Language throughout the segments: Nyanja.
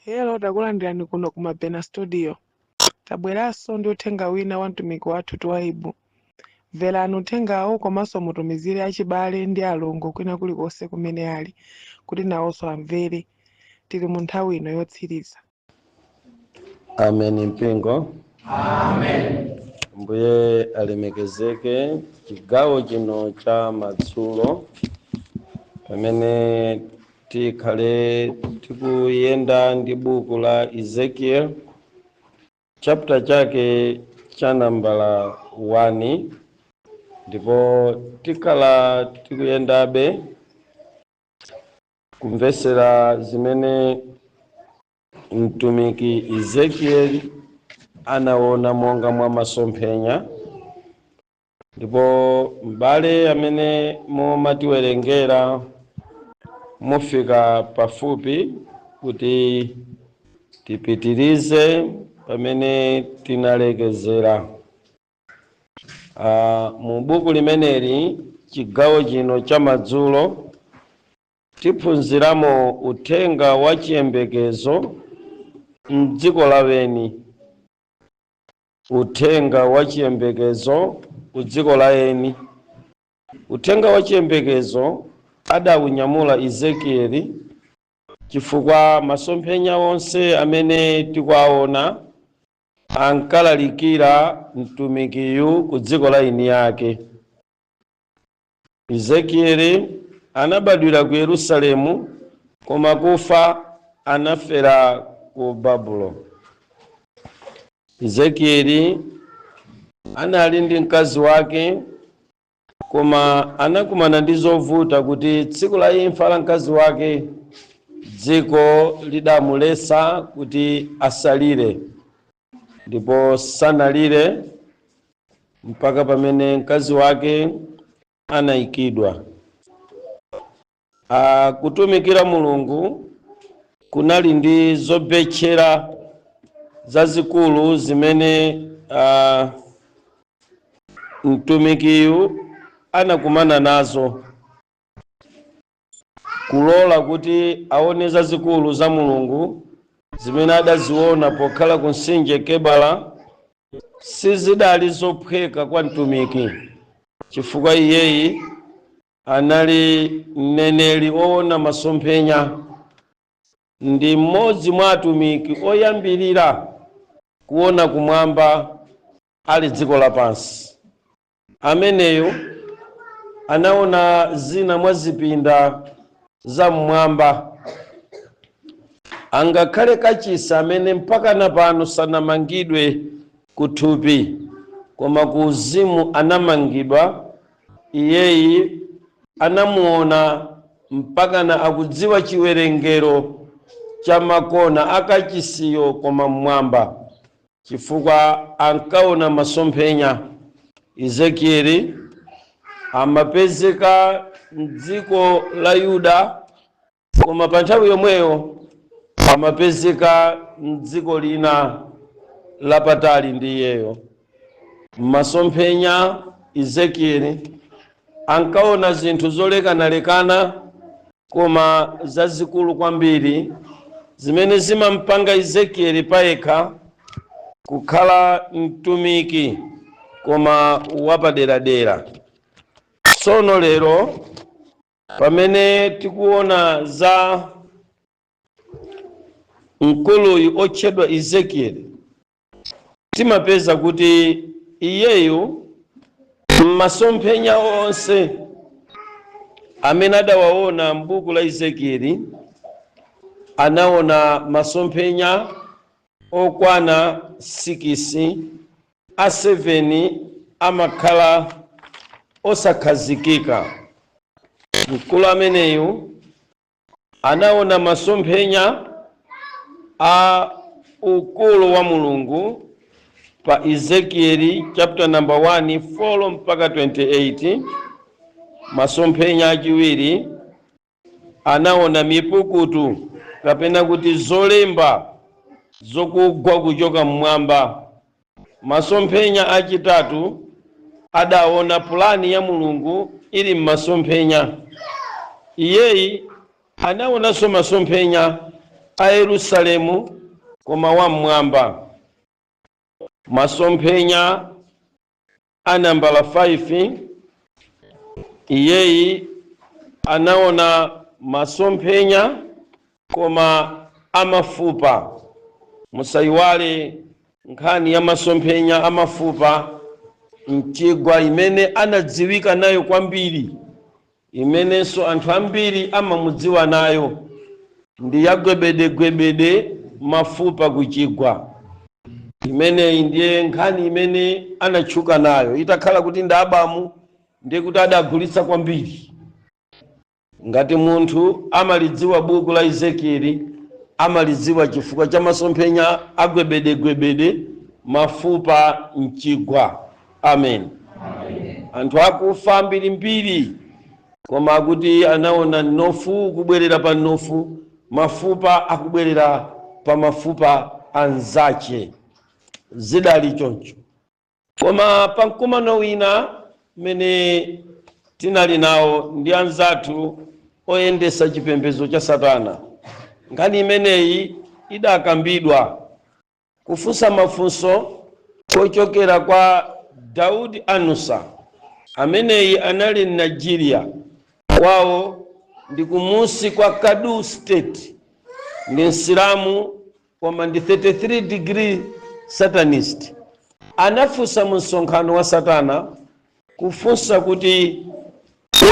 Hello, takulandirani kuno ku Mabena Studio. Tabweranso ndi uthenga wina wa mtumiki wathu Twaibu. Mverani uthengawo komanso mutumizire achibale ndi alongo kwina kulikonse kumene ali kuti nawonso amvere. Tili mu nthawi ino yotsiriza. Amen, mpingo. Amen. Mbuye alemekezeke. Chigawo chino cha madzulo, pamene tikhale tikuyenda ndi buku la Ezekiel, chapter chake cha nambala 1, ndipo tikhala tikuyendabe kumvesera zimene mtumiki Ezekiel anaona monga mwa masomphenya. Ndipo m'bale amene mumatiwerengera, mufika pafupi kuti tipitirize pamene tinalekezera. Mu buku limeneli, chigawo chino cha madzulo, tiphunziramo uthenga wa chiyembekezo mdziko laweni, uthenga wa chiyembekezo ku dziko la eni. Uthenga wa chiyembekezo adawunyamula Ezekieli, chifukwa masomphenya onse amene tikuwaona ankalalikira mtumikiyu ku dziko la eni yake. Ezekieli anabadwira ku Yerusalemu, koma kufa anafera ku Babulo. Ezekieli anali ndi mkazi wake, koma anakumana ndi zovuta kuti tsiku la imfa la mkazi wake dziko lidamulesa kuti asalire, ndipo sanalire mpaka pamene mkazi wake anayikidwa. Kutumikira Mulungu kunali ndi zobetchera zazikulu zimene mtumikiyu anakumana nazo kulola kuti aone zazikulu za Mulungu zimene adaziona pokhala ku mtsinje Kebala. Sizidali zophweka kwa mtumiki, chifukwa iyeyi anali mneneri woona masomphenya, ndi mmodzi mwa atumiki oyambirira kuona kumwamba ali dziko lapansi. Ameneyo anaona zina mwa zipinda za mmwamba, angakhale kachisi amene mpaka na pano sanamangidwe kuthupi, koma ku uzimu anamangidwa. Iyeyi anamuona mpakana akudziwa chiwerengero cha makona akachisiyo, koma mmwamba, chifukwa ankaona masomphenya. Ezekieli amapezeka mdziko la Yuda, koma pa nthawi yomweyo amapezeka mdziko lina lapatali ndi iyeyo. Masomphenya Ezekieli ankaona zinthu zolekanalekana koma zazikulu kwambiri, zimene zimampanga Ezekieli payekha kukhala mtumiki koma wapaderadera. Tsono lero pamene tikuona za mkuluyu otchedwa Ezekieli, timapeza kuti iyeyu m'masomphenya onse amene adawaona m'buku la Ezekieli, anaona masomphenya okwana 6, a 7 amakhala osakhazikika. Mkulu ameneyu anaona masomphenya a ukulu wa Mulungu pa Ezekieli chapter number 1, 4 mpaka 28. Masomphenya achiwiri, anaona mipukutu kapena kuti zolemba zokugwa kuchoka mmwamba. Masomphenya achitatu, adaona pulani ya Mulungu ili m'masomphenya. Iyeyi anaonanso masomphenya. a Yerusalemu koma wam'mwamba. Masomphenya a nambala 5, iyeyi anaona masomphenya koma amafupa. Musayiwale nkhani ya masomphenya amafupa mchigwa imene anadziwika nayo kwambiri, imenenso anthu ambiri amamudziwa nayo, ndi yagwebedegwebede mafupa kuchigwa. Imeneyi ndiye nkhani imene anatchuka nayo. Itakhala kuti ndi abamu, ndiye kuti adagulitsa kwambiri. Ngati munthu amalidziwa buku la Ezekieli, amalidziwa chifukwa cha masomphenya agwebedegwebede mafupa mchigwa. Amen. Anthu akufa ambirimbiri, koma akuti anaona mnofu kubwerera pa mnofu, mafupa akubwerera pa mafupa anzache. Zidali choncho. Koma pa mkumano wina mmene tinali nawo ndi anzathu oyendesa chipembedzo cha Satana, nkhani imeneyi idakambidwa, kufunsa mafunso kochokera kwa Daud Anusa. Ameneyi anali Nigeria, kwawo ndi kumusi kwa Kaduna State, ndi Msilamu koma ndi 33 degree satanist. Anafunsa mu msonkhano wa Satana, kufunsa kuti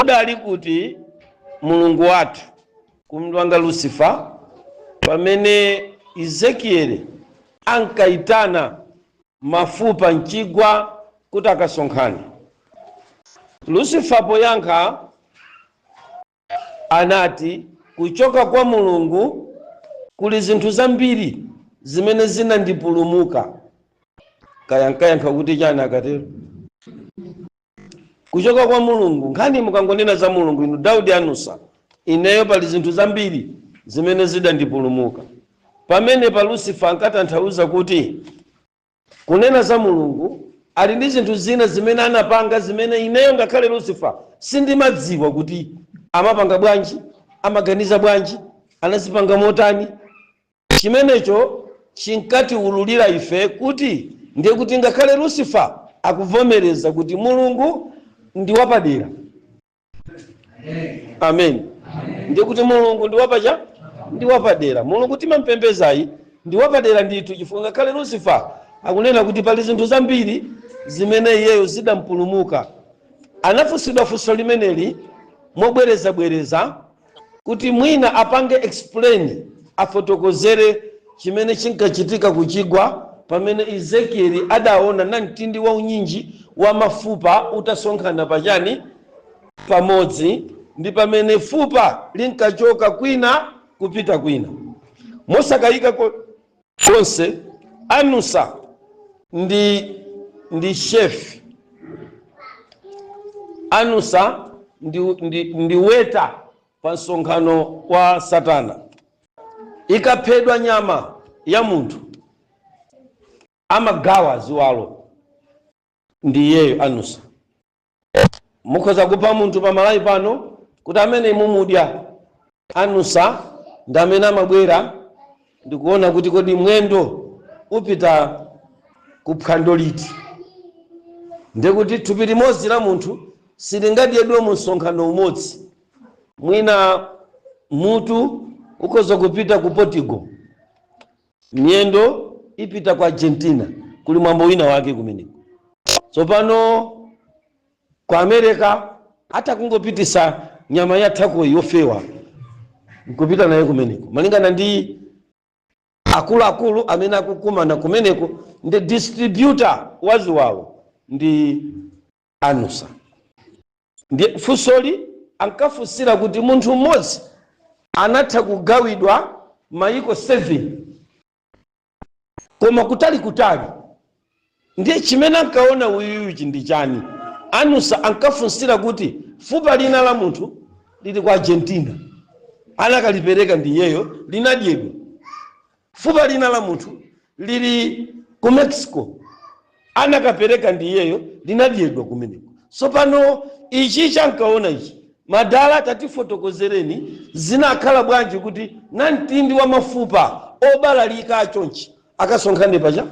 udali kuti Mulungu wathu, kumlwanga Lucifer, pamene Ezekieli ankayitana mafupa mchigwa kuti akasonkhane? Lucifer poyankha anati kuchoka kwa Mulungu kuli zinthu zambiri zimene zinandipulumuka. Kaya nkayankha kuti chani akatero kuchoka kwa Mulungu? Nkhani mukangonena za Mulungu, inu Daudi Anusa, ineyo pali zinthu zambiri zimene zidandipulumuka. Pamene pa Lucifer ankatanthauza kuti kunena za Mulungu ali ndi zinthu zina zimene anapanga zimene ineyo ngakhale Lucifer sindimadziwa kuti amapanga bwanji, amaganiza bwanji, anazipanga motani. Chimenecho chinkatiwululira ife kuti ndiye kuti ngakhale Lucifer akuvomereza kuti Mulungu ndi wapadera. Amen. Ndiye kuti Mulungu ndi wapacha, ndi wapadera. Mulungu timampembezayi ndi wapadera ndithu, chifukwa ngakhale Lucifer akunena kuti pali zinthu zambiri zimene iyeyo zidampulumuka. Anafunsidwa funso limeneli mobwerezabwereza kuti mwina apange explain, afotokozere chimene chinkachitika kuchigwa pamene Ezekieli adaona namtindi wa unyinji wa mafupa utasonkhana pachani, pamodzi, ndi pamene fupa linkachoka kwina kupita kwina. Mosakayika konse, Anusa ndi chef. Anusa ndi weta pa msonkhano wa Satana. Ikaphedwa nyama ya munthu, amagawa ziwalo ndi iyeyo Anusa. Mukhoza kupha munthu pamalawi pano kuti amene mumudya, Anusa ndi amene amabwera ndikuona kuti kodi mwendo upita kuphwando liti. Ndikuti thupi limodzi la munthu silingadyedwe mu msonkhano umodzi. Mwina mutu ukhoza kupita ku Portugal, miyendo ipita ku Argentina, kuli mwambo wina wake kumeneko. Tsopano ku America atakungopitisa nyama ya thakoyi yofewa nkupita naye kumeneko, malingana ndi akuluakulu amene akukumana kumeneko. Ndi distributor wa ziwalo ndi Anusa. Ndi funsoli ankafunsira kuti munthu mmodzi anatha kugawidwa mayiko 7, koma kutali kutali. Ndiye chimene ankaona uyuyuchi ndi chani? Anusa ankafunsira kuti fupa lina la munthu lili ku Argentina, anakalipereka ndi iyeyo, linadyedwa. Fupa lina la munthu lili ku Mexico, anakapereka ndi iyeyo, linadyedwa kumeneko. Tsopano ichi chankaona ichi Madala, tatifotokozereni, zinakhala bwanji kuti namtindi wa mafupa obalalika achonchi akasonkhane pacha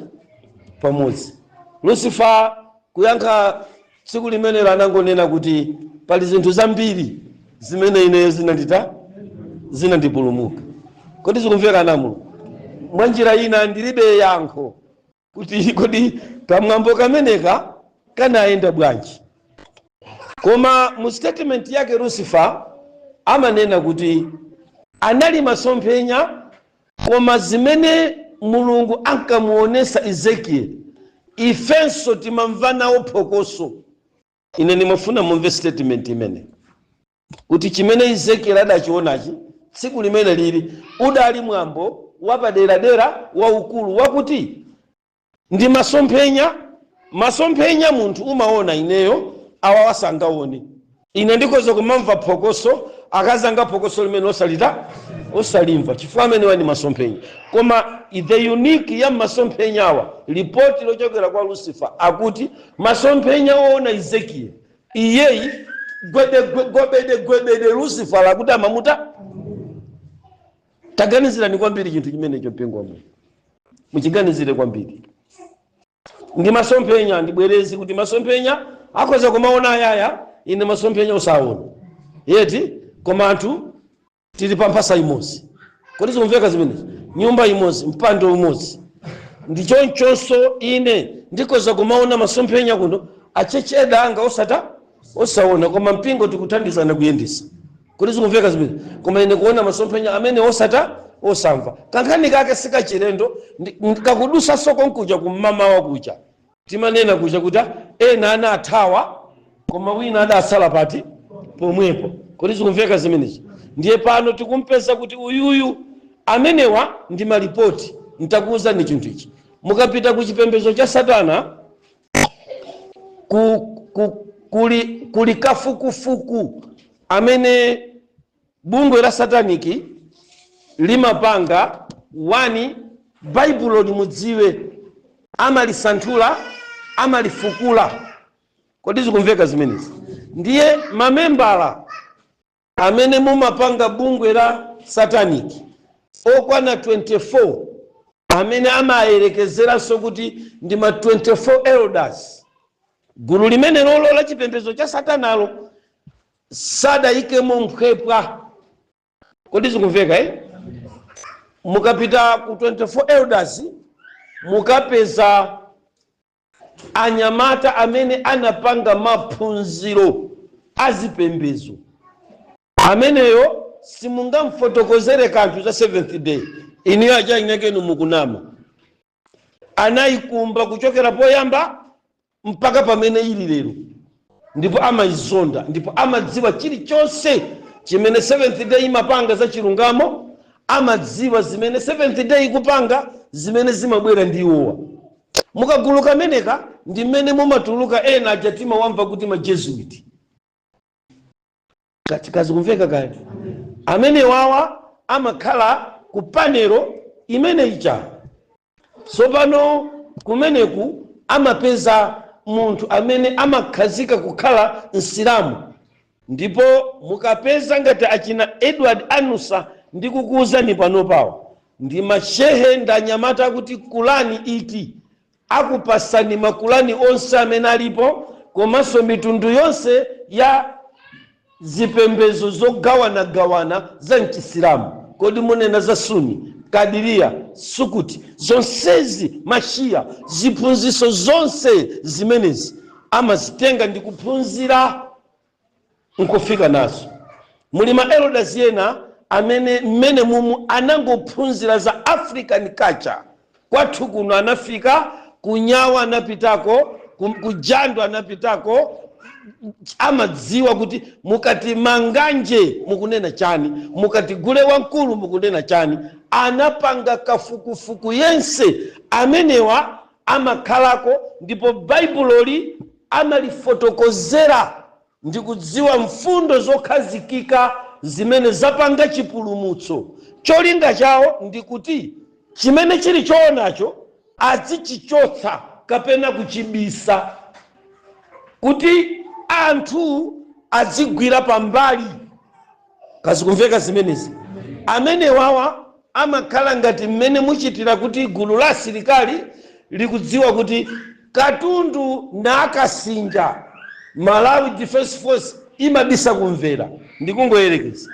pamodzi? Lucifer kuyankha tsiku limenelo anangonena kuti pali zinthu zambiri zimene ineyo zinandita, zinandipulumuka. Kodi zikumveka namulo? Mwa njira ina ndilibe yankho kuti kodi kamwambo kameneka kanayenda bwanji, koma mu statement yake Lucifer amanena kuti anali masomphenya, koma zimene Mulungu ankamuonesa Ezekiel ifenso timamva nawo phokoso. Ine ndimafuna mumve statement imene kuti chimene Ezekiel adachionachi tsiku limene lili udali mwambo wapaderadera waukulu, wakuti ndi masomphenya. Masomphenya munthu umaona, ineyo awa wasangaone. Ine ndikhoza kumamva phokoso, akazanga phokoso limene osalita, osalimva, chifukwa amenewa ndi masomphenya. Koma the unique ya masomphenyawa, ripoti lochokera kwa Lucifer akuti masomphenya oona Ezekiel iyeyi gwede gwebede gwebede Lucifer akuti amamuta. Taganizirani kwambiri chinthu chimenecho, mpingo wa Mulungu, muchiganizire kwambiri. Ndi masomphenya. Ndibwerezi kuti masomphenya akhoza kumaona ayaya, ine masomphenya usaona yeti, koma anthu tili pa mphasa imodzi. Kodi zikumveka zimenezi? Nyumba imodzi, mpando umodzi. Ndi chonchonso ine ndikhoza kumaona masomphenya kuno, achecheda anga osata, osaona, koma mpingo tikuthandizana kuyendesa. Kodi zikumveka zimenezi? Koma ine kuona masomphenya amene osata, osamva, kankhani kake sikachilendo. Kakudusa soko nkuja kum'mamawa kuja timanena kuja kuti ena anathawa koma wina adasala pati pomwepo. Kodi zikumveka zimenezi? Ndiye pano tikumpeza kuti uyuyu amenewa ndi malipoti. Ntakuwuzani chinthu ichi, mukapita ku chipembedzo cha satana kuli kafukufuku amene bungwe la sataniki limapanga. Wani Baibulo limudziwe, amalisanthula, amalifukula. Kodi zikumveka zimenezi? Ndiye mamembala amene mumapanga bungwe la sataniki okwana 24, amene amayerekezeranso kuti ndi ma 24 elders, gulu limene lolo la chipembedzo cha satanalo sadayikemo mphwepwa. Kodi zikumveka, eh? Mukapita ku 24 elders mukapeza anyamata amene anapanga maphunziro azipembedzo. Ameneyo simungamfotokozere kanthu za Seventh Day, iniyo achainakenu mukunama. Anayikumba kuchokera poyamba mpaka pamene ili lero, ndipo amayizonda, ndipo amadziwa chilichonse chimene Seventh Day imapanga za chilungamo. Amadziwa zimene Seventh Day ikupanga zimene zimabwera ndi iwowa. Mukagulu kameneka ndi mmene mumatuluka ena aja timawamva kuti ma Jesuit. Kazi kumveka kale, amene wawa amakhala ku panel imene ija. Tsopano kumeneku amapeza munthu amene amakhazika kukhala Msilamu, ndipo mukapeza ngati achina Edward Anusa, ndikukuwuzani pano pawo ndi mashehe ndi anyamata akuti Kulani iti akupasani makulani onse amene alipo, komanso mitundu yonse ya zipembedzo zogawanagawana za mchisilamu. Kodi munena za Suni, Kadiriya, Sukuti, zonsezi, Mashiya, ziphunzitso zonse zimenezi amazitenga ndi kuphunzira nkufika nazo. Muli ma elders ena amene mmene mumu anangophunzira za African culture. Kwathu kuno anafika kunyawa, anapitako kujando, anapitako, amadziwa kuti mukati manganje mukunena chani, mukati gule wamkulu mukunena chani. Anapanga kafukufuku yense. Amenewa amakhalako, ndipo Baibuloli amalifotokozera ndi kudziwa mfundo zokhazikika zimene zapanga chipulumutso. Cholinga chawo ndi kuti chimene chili choonacho azichichotsa kapena kuchibisa kuti anthu Adzigwira pambali. Kazikumveka zimenezi? Amene wawa amakhala ngati mmene muchitira kuti gulu la asilikali likudziwa kuti katundu nakasinja Malawi Defense Force imabisa kumvera, ndikungoyerekeza.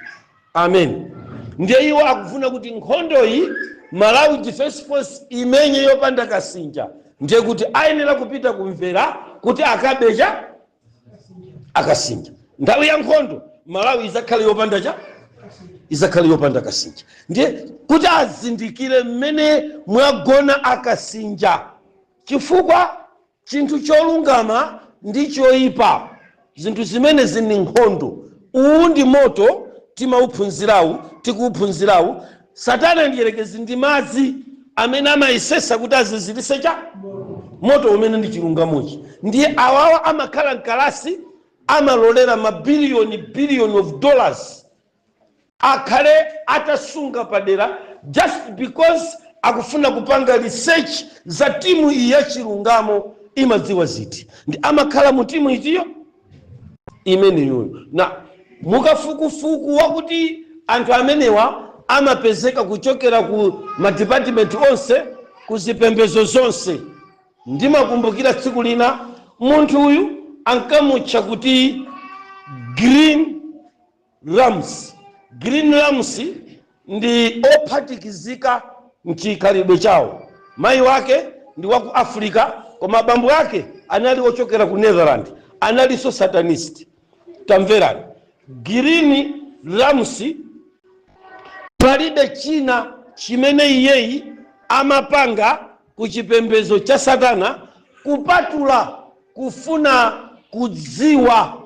Amen. Ndiye iwo akufuna kuti nkhondoyi Malawi Defense Force imenye yopanda kasinja, ndiye kuti ayenera kupita kumvera kuti akabecha akasinja. Nthawi ya nkhondo Malawi izakhale yopanda cha, izakhale yopanda kasinja. Ndiye kuti azindikire mmene mwagona akasinja, chifukwa chinthu cholungama ndi choyipa, zinthu zimene zini nkhondo. Uwu ndi moto timauphunzirawu, tikuuphunzirawu. Satana ndiyerekezi ndi madzi amene amayesesa kuti azizirise cha moto umene ndi chilungamochi. Ndiye awawa amakhala mkalasi, amalolera mabiliyoni, billion of dollars akhale atasunga padera just because akufuna kupanga research za timu iyi ya chilungamo imadziwa ziti. Ndi amakhala mu timu itiyo imeneyoyo. Na mukafukufuku wakuti anthu amenewa amapezeka kuchokera ku madipatimenti onse, ku zipembedzo zonse. Ndimakumbukira tsiku lina munthu uyu ankamutcha kuti Green Rams. Green Rams ndi ophatikizika mchikhalidwe chawo. Mayi wake ndi wa ku Africa, koma bambo ake anali ochokera ku Netherland, analinso satanist. Tamverani, Green Rams palibe china chimene iyeyi amapanga ku chipembedzo cha satana kupatula kufuna kudziwa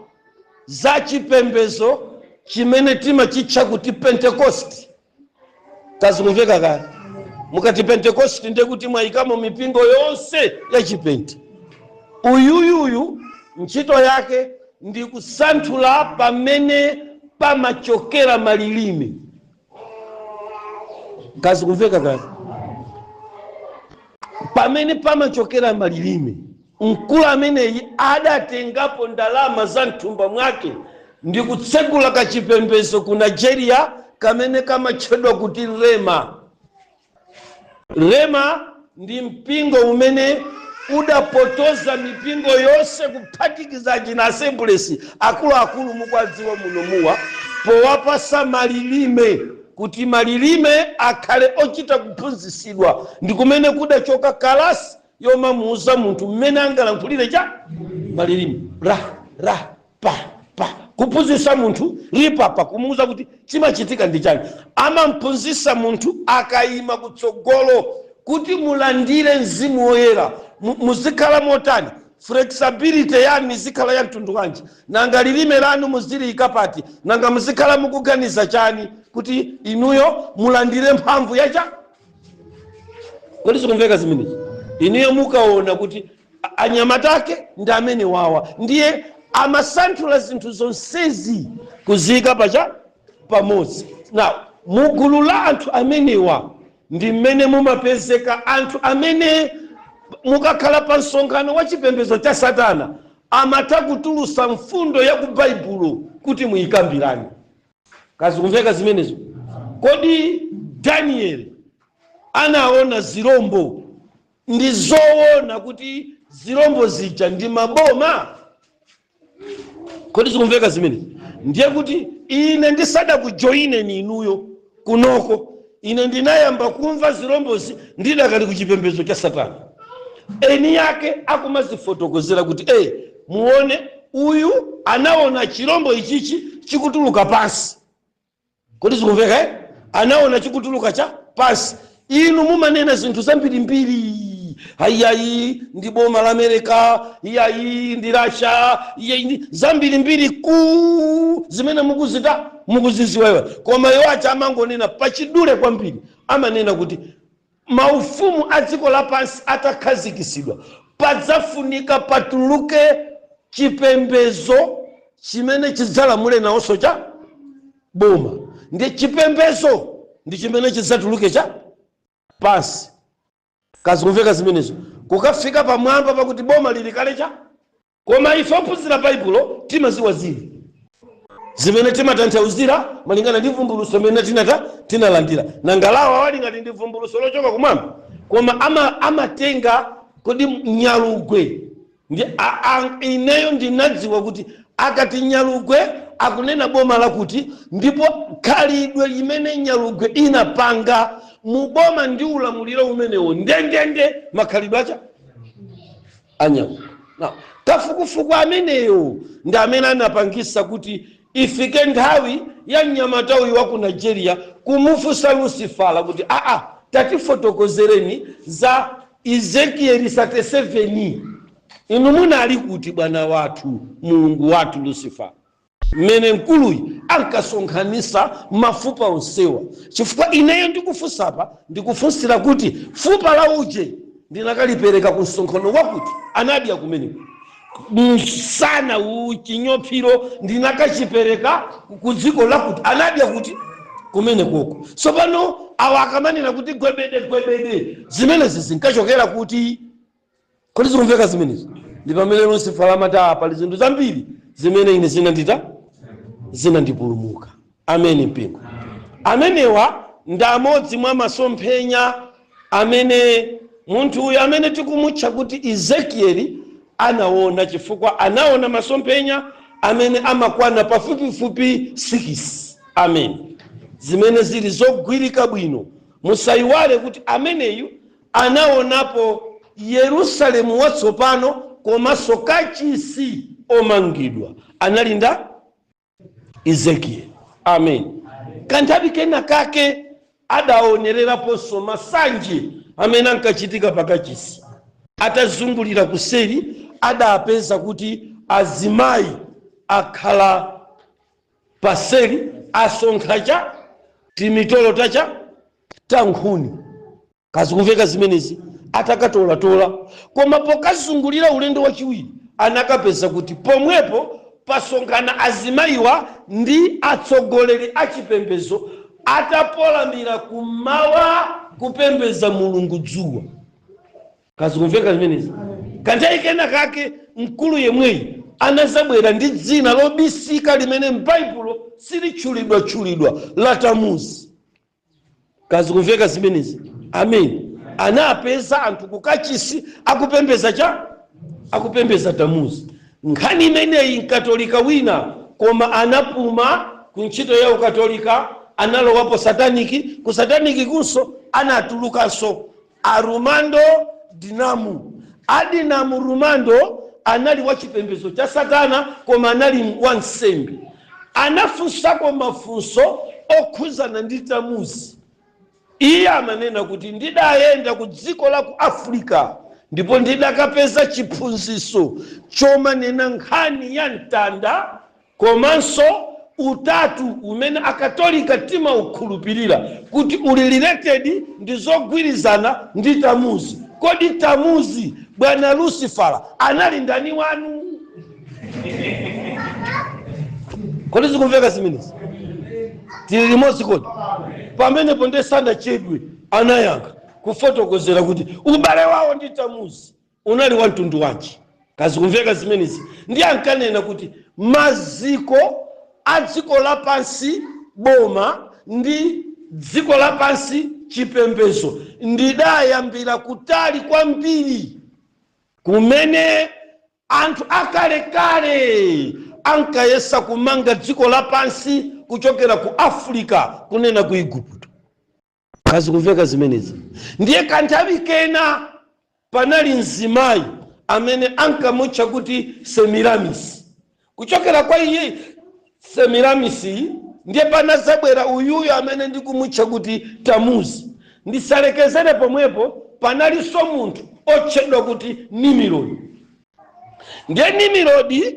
za chipembedzo chimene timachitcha kuti Pentecost. Kazikumveka kale? Mukati Pentecost, ndiye kuti mwayikamo mipingo yonse ya chipente. Uyuyuyu ntchito yake ndi kusanthula pamene pamachokera malilime. Kazikumveka kale? Pamene pamachokera malilime, mkulu ameneyi adatengapo ndalama za mthumba mwake ndi kutsegula kachipembedzo ku Nigeria kamene kamatchedwa kuti Rema. Rema ndi mpingo umene udapotoza mipingo yonse, kuphatikiza achina Assemblies akuluakulu mukwadziwa muno muwa, powapasa malilime kuti malilime akhale ochita kuphunzitsidwa. Ndi kumene kudachoka kalasi yomamuuza munthu mmene angalankhulire cha malilime, ra ra pa pa, kuphunzitsa munthu ripapa, kumuuza kuti chimachitika ndi chani. Amamphunzitsa munthu akayima kutsogolo kuti mulandire Mzimu Woyera, muzikhala motani, flexibility yanu izikhala ya mtundu wanji, nanga lilime lanu muziliyika pati, nanga muzikhala mukuganiza chani kuti inuyo mulandire mphamvu yacha. Kodi zikumveka zimenezi? Inuyo mukaona kuti anyamata ake ndi amene wawa, ndiye amasanthula zinthu zonsezi kuziyika pacha pamodzi. Now, mugulu la anthu amenewa ndi mmene mumapezeka anthu amene mukakhala pa msonkhano wa chipembedzo cha satana amatha kutulusa mfundo ya ku Baibulo kuti muyikambirane. Kazikumveka zimenezo? Kodi Danieli anaona zirombo, ndi zoona kuti zirombo zija ndi maboma? Kodi zikumveka zimene? Ndiye kuti ine ndisadakujoyineni inuyo kunoko, ine ndinayamba kumva zirombozi ndidakali ku chipembedzo cha satana. Eni yake akumazifotokozera kuti muone, uyu anaona chirombo ichichi chikutuluka pansi. Kodi zikumveka, eh? Anaona chikutuluka cha pansi. Inu mumanena zinthu zambirimbiri, ayiayi ndi boma la America, iyayi ndi Russia, iyayi ndi zambirimbiri ku zimene mukuzita mukuziziwa iwe. Koma iwo acha amangonena pachidule kwambiri, amanena kuti maufumu a dziko lapansi atakhazikisidwa, padzafunika patuluke chipembezo chimene chidzalamule nawonso cha boma. Ndi chipembezo ndi chimene chidzatuluke cha pansi. Kazikumveka zimenezo? Kukafika pamwamba pakuti boma lili kale cha. Koma ife ophunzira Baibulo timaziwa zili. Zimene timatanthauzira malingana ndi vumbuluso limene tinalandira. Nangalawa wali ngati ndi vumbuluso lochoka kumwamba, koma amatenga kodi nyalugwe ndi ineyo ndinadziwa kuti akati nyalugwe akunena boma lakuti, ndipo khalidwe limene nyalugwe inapanga mu boma ndi ulamuliro umenewo ndendende makhalidwe acha anyalugwe. Now, kafukufuku ameneyo ndi amene anapangisa kuti ifike nthawi ya mnyamata uyu wa ku Nigeria kumufunsa Lucifala kuti, aa, tatifotokozereni za Ezekieli 37. Inu munali kuti, bwana wathu, mulungu wathu Lucifer, mmene mkuluyi ankasonkhanisa mafupa onsewa? Chifukwa ineyo ndikufunsapa, ndikufunsira kuti fupa la uje ndinakalipereka ku msonkhano wakuti anadya kumeneko, msana uchinyophiro ndinakachipereka ku dziko lakuti anadya kuti kumene koko. Tsopano awa akamanena kuti gwebede gwebede, zimenezi zinkachokera kuti? Kodi zikumveka zimenezi? Ndi pamene Lucifer amati, pali zinthu zambiri zimene ine zinandipulumuka. Ameni, mpingo. Amenewa ndi amodzi mwa masomphenya amene munthu uyu amene tikumutcha kuti Ezekieli anaona, chifukwa anaona masomphenya amene amakwana pafupifupi 6. Amen. Zimene zili zogwirika bwino. Musayiwale kuti ameneyu anaonapo Yerusalemu watsopano komanso kachisi omangidwa. Anali nda Ezekieli. Amen. Kanthawi kena kake adaonereraponso masanje amene ankachitika pakachisi. Atazungulira kuseri, adapeza kuti azimayi akhala paseri, asonkha cha timitolo tacha tankhuni. Kazikumveka zimenezi? Atakatolatola, koma pokazungulira ulendo wachiwiri, anakapeza kuti pomwepo pasonkhana azimayiwa ndi atsogoleri achipembezo, atapolamira kummawa kupembeza mulungu dzuwa. Kazikumveka zimenezi? Kanthawi kena kake mkulu yemweyi anazabwera ndi dzina lobisika limene m'Baibulo silitchulidwatchulidwa, la Tamuzi. Kazikumveka zimenezi? Amen. Anapeza anthu kukachisi akupembeza cha akupembeza Tamuzi. Nkhani imeneyi, mkatolika wina, koma anapuma ku ntchito ya ukatolika, analowapo satanic. Ku satanic kunso anatulukanso Arumando Dinamu. Adinamu Rumando anali wa chipembedzo cha satana, koma anali wansembe. Anafunsako mafunso okhuzana ndi Tamuzi. Iye amanena kuti, ndidayenda ku dziko la ku Africa ndipo ndidakapeza chiphunzitso chomanena nkhani ya mtanda komanso utatu umene akatolika timaukhulupirira kuti uli related ndi zogwirizana ndi Tamuzi. Kodi Tamuzi, bwana Lucifera, anali ndani wanu? Kodi zikumveka zimenezi? Tili limodzi kodi? Pamenepo ndesanachedwe anayankha kufotokozera kuti ubale wawo ndi Tamuzi unali wa mtundu wanji. Kazikumveka zimenezi? Ndi ankanena kuti maziko a dziko lapansi boma ndi dziko lapansi chipembezo ndidayambira kutali kwambiri, kumene anthu akalekale ankayesa kumanga dziko lapansi kuchokera ku Africa, kunena ku Igupto. Kazikumveka zimenezi? Ndiye kanthawi kena panali mzimayi amene ankamutcha kuti Semiramis. Kuchokera kwa iye Semiramisi ndiye panazabwera uyuyo amene ndikumutcha kuti Tamuzi. Ndisalekezere pomwepo, panalinso munthu otchedwa kuti Nimirodi. Ndiye Nimirodi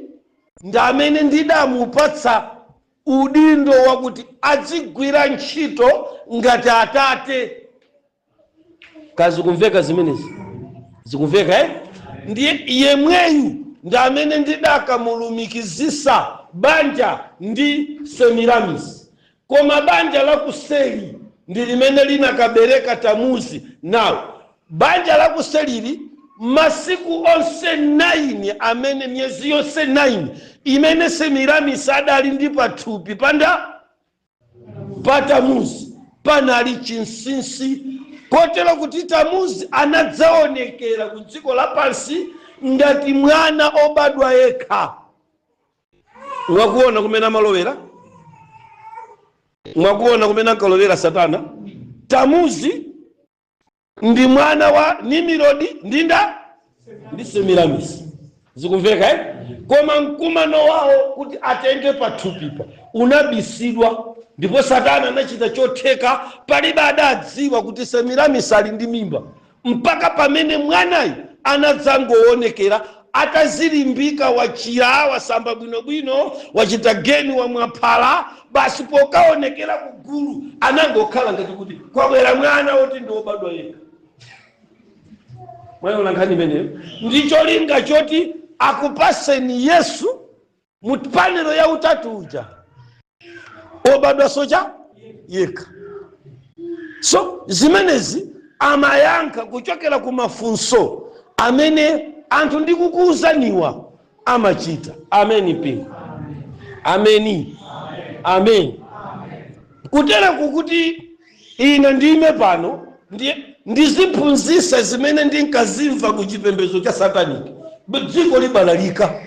ndi amene ndidamupatsa udindo wakuti adzigwira ntchito ngati atate. Kazikumveka zimenezi? Zikumveka, eh? Ndiye yemweyu ndi amene ndidakamulumikizisa banja ndi Semiramis, koma banja la kuseli ndi limene linakabereka Tamuzi. Nawo banja la kuselili Masiku onse 9 amene, miyezi yonse 9 imene Semiramis adali ndi pathupi panda pa Tamuzi, panali chinsinsi, kotero kuti Tamuzi anadzaonekera ku dziko lapansi ngati mwana obadwa yekha. Mwakuona kumene amalowera? Mwakuona kumene ankalowera Satana? Tamuzi ndi mwana wa Nimirodi ndi Semiramis. Zikumveka, eh? Koma mkumano wawo kuti atenge pathupipa unabisidwa, ndipo Satana anachita chotheka. Palibe adadziwa kuti Semiramis ali ndi mimba mpaka pamene mwanayi anadzangoonekera atazilimbika, wachira, wasamba bwinobwino, wachita geni, wamwaphala basi. Pokaonekera kugulu anangokhala ngati kuti kwabwera mwana woti ndi wobadwa yekha. Mwayiona nkhani imeneyo? Ndi cholinga choti akupaseni Yesu mu panelo ya utatu uja, obadwa socha yekha. So zimenezi amayankha kuchokera ku mafunso amene anthu ndikukuuzaniwa amachita. Ameni, mpingo? Ameni, amen. Kutereku kuti ine ndime pano ndiziphunzitsa zimene ndinkazimva ku chipembedzo cha satanic, dziko libalalika.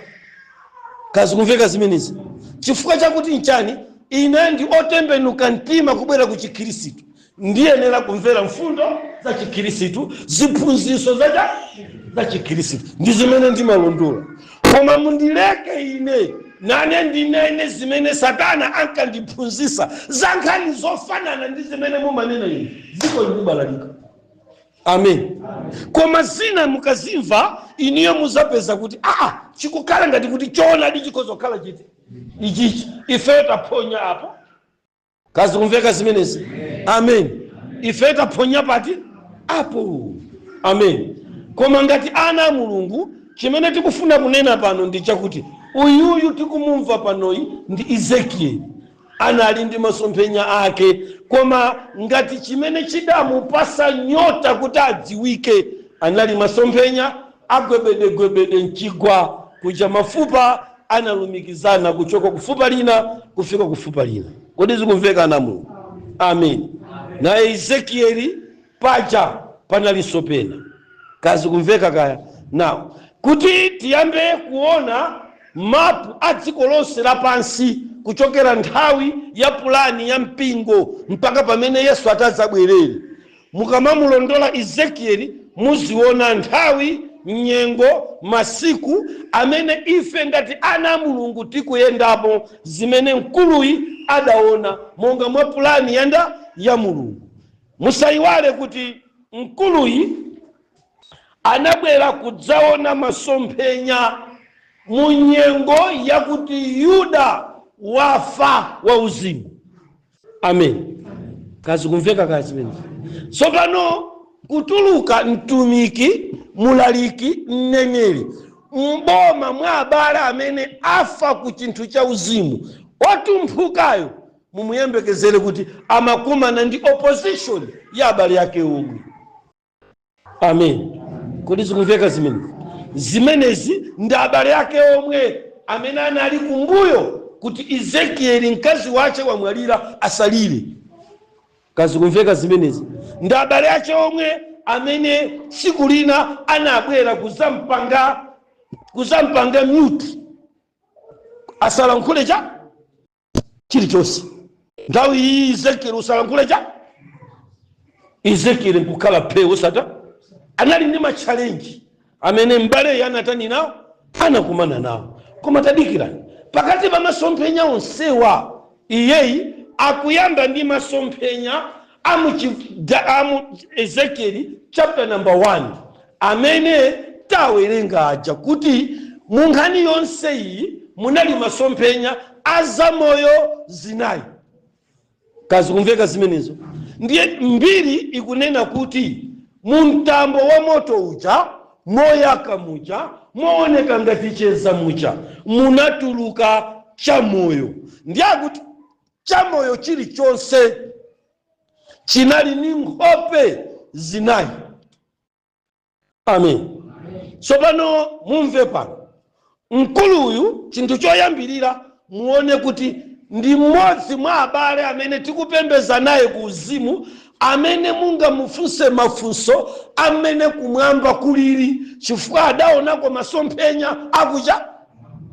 Kazikumveka zimenezi? Chifukwa chakuti nchani? Ine ndi otembenuka mtima kubwera ku Chikhirisitu, ndiyenera kumvera mfundo za Chikhirisitu, ziphunzitso za Chikhirisitu ndi zimene ndimalondola. Koma mundileke ine nane ndinene zimene Satana ankandiphunzitsa za nkhani zofanana ndi zimene mumanena ine, dziko likubalalika. Amen. Koma zina mukazimva iniyo muzapeza kuti aa, chikukhala ngati kuti choonadi chikhozokhala chiti ichichi, ife taphonya apo. Kazi kumveka zimenezi? Amen. Ife taphonya pati apo? Amen. Koma ngati ana a Mulungu, chimene tikufuna kunena pano ndi chakuti uyuyu tikumumva panoyi ndi Ezekieli, anali ndi masomphenya ake. Koma ngati chimene chidamupasa nyota kuti adziwike anali masomphenya agwebedegwebede mchigwa kuja, mafupa analumikizana kuchoka kufupa lina kufika kufupa lina. Kodi zikumveka, ana Mulungu? Amen. Naye Ezekieli paja panalinso pena. Kazi kumveka kaya? Now, kuti tiyambe kuona mapu a dziko lonse lapansi kuchokera nthawi ya pulani ya mpingo mpaka pamene Yesu atadzabwerere, mukamamulondola Ezekieli muziona nthawi, nyengo, masiku amene ife ngati ana a Mulungu tikuyendapo, zimene mkuluyi adaona monga mwa pulani yanda ya Mulungu. Musayiwale kuti mkuluyi anabwera kudzaona masomphenya mu nyengo yakuti Yuda wafa wauzimu. Amen. Kazi kumveka kazi zimenezi? Tsopano kutuluka mtumiki, mulaliki, mneneri mboma mwa abale amene afa ku chinthu cha uzimu, otumphukayo mumuyembekezere kuti amakumana ndi opposition ya abale ake omwe. Amen. Kodi zikumveka zimenezi? Zimenezi ndi abale ake omwe amene anali kumbuyo kuti Ezekieli mkazi wace wamwalira asalire. Kazikumveka zimenezi? Ndi abale ace omwe amene tsiku lina anabwera kuzampanga mute, asalankhule cha chilichonse. Nthawi iyi Ezekieli usalankhule cha. Ezekieli nkukhala phewo sata. Anali ndi ma challenge amene mbaleyi anatani nawo, anakumana nawo. Koma tadikirani, pakati pa masomphenya onsewa iyeyi akuyamba ndi masomphenya amu Ezekieli chapter number 1 amene tawerenga aja, kuti mu nkhani yonse iyi munali masomphenya azamoyo zinayi. Kazi kumveka zimenezo? Ndiye mbiri ikunena kuti mu mtambo wa moto uja, moyaka muja, mooneka ngati cheza muja, munatuluka chamoyo. Ndiye akuti chamoyo chilichonse chinali ni nkhope zinayi. Amen. Tsopano mumve pano, mkuluyu, chinthu choyambirira muone kuti ndi mmodzi mwa abale amene tikupembeza naye ku uzimu, amene mungamufunse mafunso amene kumwamba kulili, chifukwa adaonako masomphenya akucha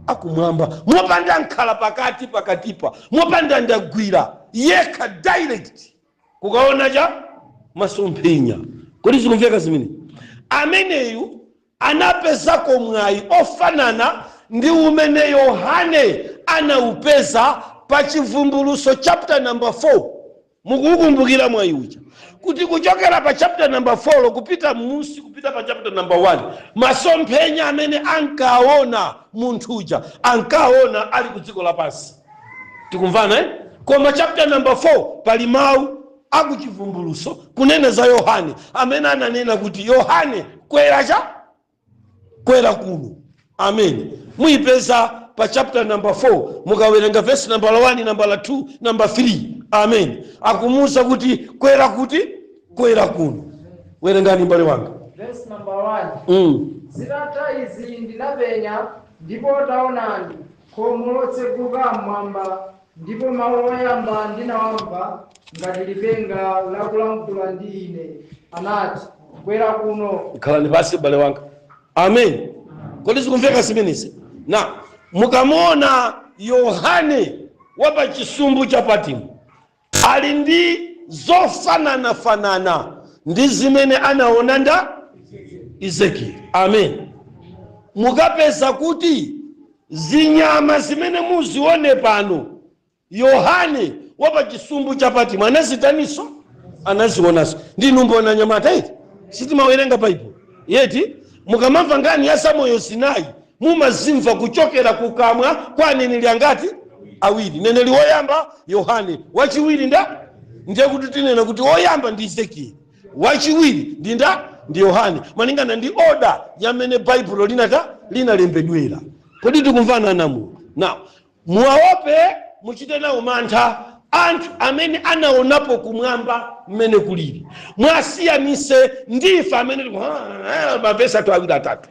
akumwamba, mopanda nkhala pakati pakatipa, mopanda ndagwira yekha, direct kukaona cha masomphenya. Kodi zikumveka zimene? Ameneyu anapezako mwayi ofanana ndi umene Yohane anaupeza pa Chivumbuluso chapter number 4. Mukuukumbukira mwayi uja, kuti kuchokera pa chapter number 4 kupita musi, kupita pa chapter number 1, masomphenya amene ankaona munthu uja ankaona ali ku dziko lapansi? Tikumvana, eh? Koma chapter number 4 pali mawu akuchivumbuluso kunena za Yohane, amene ananena kuti, "Yohane, kwera cha kwera kuno." Amen. Muyipeza pa chapter number 4, mukawerenga verse number 1, number 2, number 3. Amen. Akumuwuza kuti, "Kwera kuti kwera kuno." Werengani, mbale wanga. Verse number 1. Zitatha izi ndinapenya, ndipo taonani, khomo lotseguka mmwamba, ndipo mawu oyamba ndinawamva ngati lipenga lakulankhula ndi ine, anati, "Kwera kuno." Khalani pasi, mbale wanga. Amen. Kodi zikumveka zimenezi? Na mukamuona Yohane wa pa chisumbu cha Patimo ali ndi zofananafanana ndi zimene anaona nda Ezekieli. Amen. Mukapeza kuti zinyama zimene muzione pano, Yohane wa pa chisumbu cha Patimo anazitaninso? Anazionanso. Ndinu mbona nyamata iti sitimawerenga Baibulo yeti? Mukamamva nkhani ya zamoyo zinayi, mumazimva kuchokera kukamwa kwa aneneri angati? Awiri. Neneri woyamba Yohane, wachiwiri nda? Ndiye kuti tinena kuti woyamba ndi Ezekieli, wachiwiri ndi nda? Ndi Yohane, malingana ndi order yamene Baibulo linata linalembedwera. Kodi tikumvana namu? Now muwaope, muchite nawo mantha anthu amene anaonapo kumwamba mmene kulili. Mwasiyanise ndife amene mavesi athu awiri, atatu.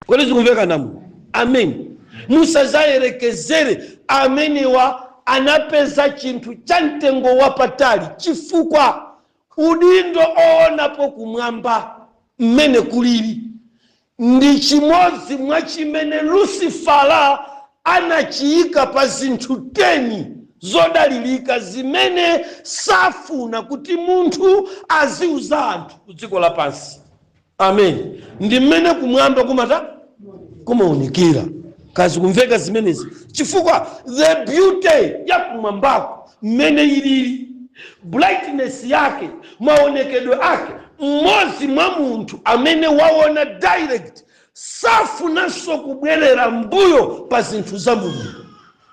Kodi zikumveka namu? Amen. Musazayerekezere. Amenewa anapeza chinthu cha mtengo wapatali, chifukwa udindo oonapo kumwamba mmene kulili ndi chimodzi mwa chimene Lucifera anachiyika pa zinthu 10 zodalirika zimene safuna kuti munthu aziuza anthu ku dziko lapansi. Amen. Ndi mmene kumwamba kumata kumaonekera. Kazi kumveka zimenezi? Chifukwa the beauty ya kumwambako mmene ilili, brightness yake, maonekedwe ake, mmodzi mwa munthu amene waona direct safunanso kubwerera mbuyo pa zinthu za Mulungu,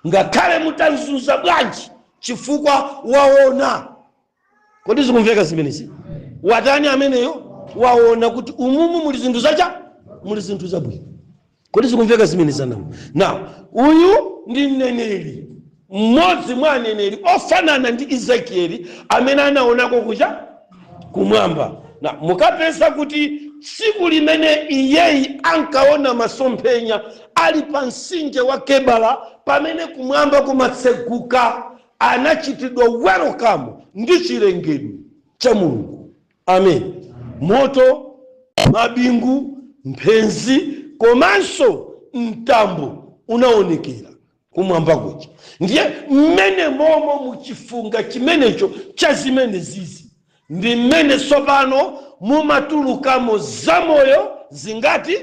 ngakhale mutanzuza bwanji, chifukwa waona. Kodi zikumveka zimenezi? Watani ameneyo? Waona kuti umumu muli zinthu zacha muli zinthu zabwino. Kodi zikumveka zimenezi anamu? Now uyu ndi mneneri, mmodzi mwa aneneri ofanana ndi Ezekieli amene anaonako kucha kumwamba. Na mukapeza kuti tsiku limene iyeyi ankaona masomphenya ali pa mtsinje wa Kebala, pamene kumwamba kumatseguka, anachitidwa welcome ndi chilengedwe cha Mulungu. Amen. Moto, mabingu, mphenzi komanso mtambo unaonekera kumwamba kuja. Ndiye mmene momo muchifunga chimenecho cha zimene zizi ndi mmene tsopano mumatulukamo zamoyo zingati?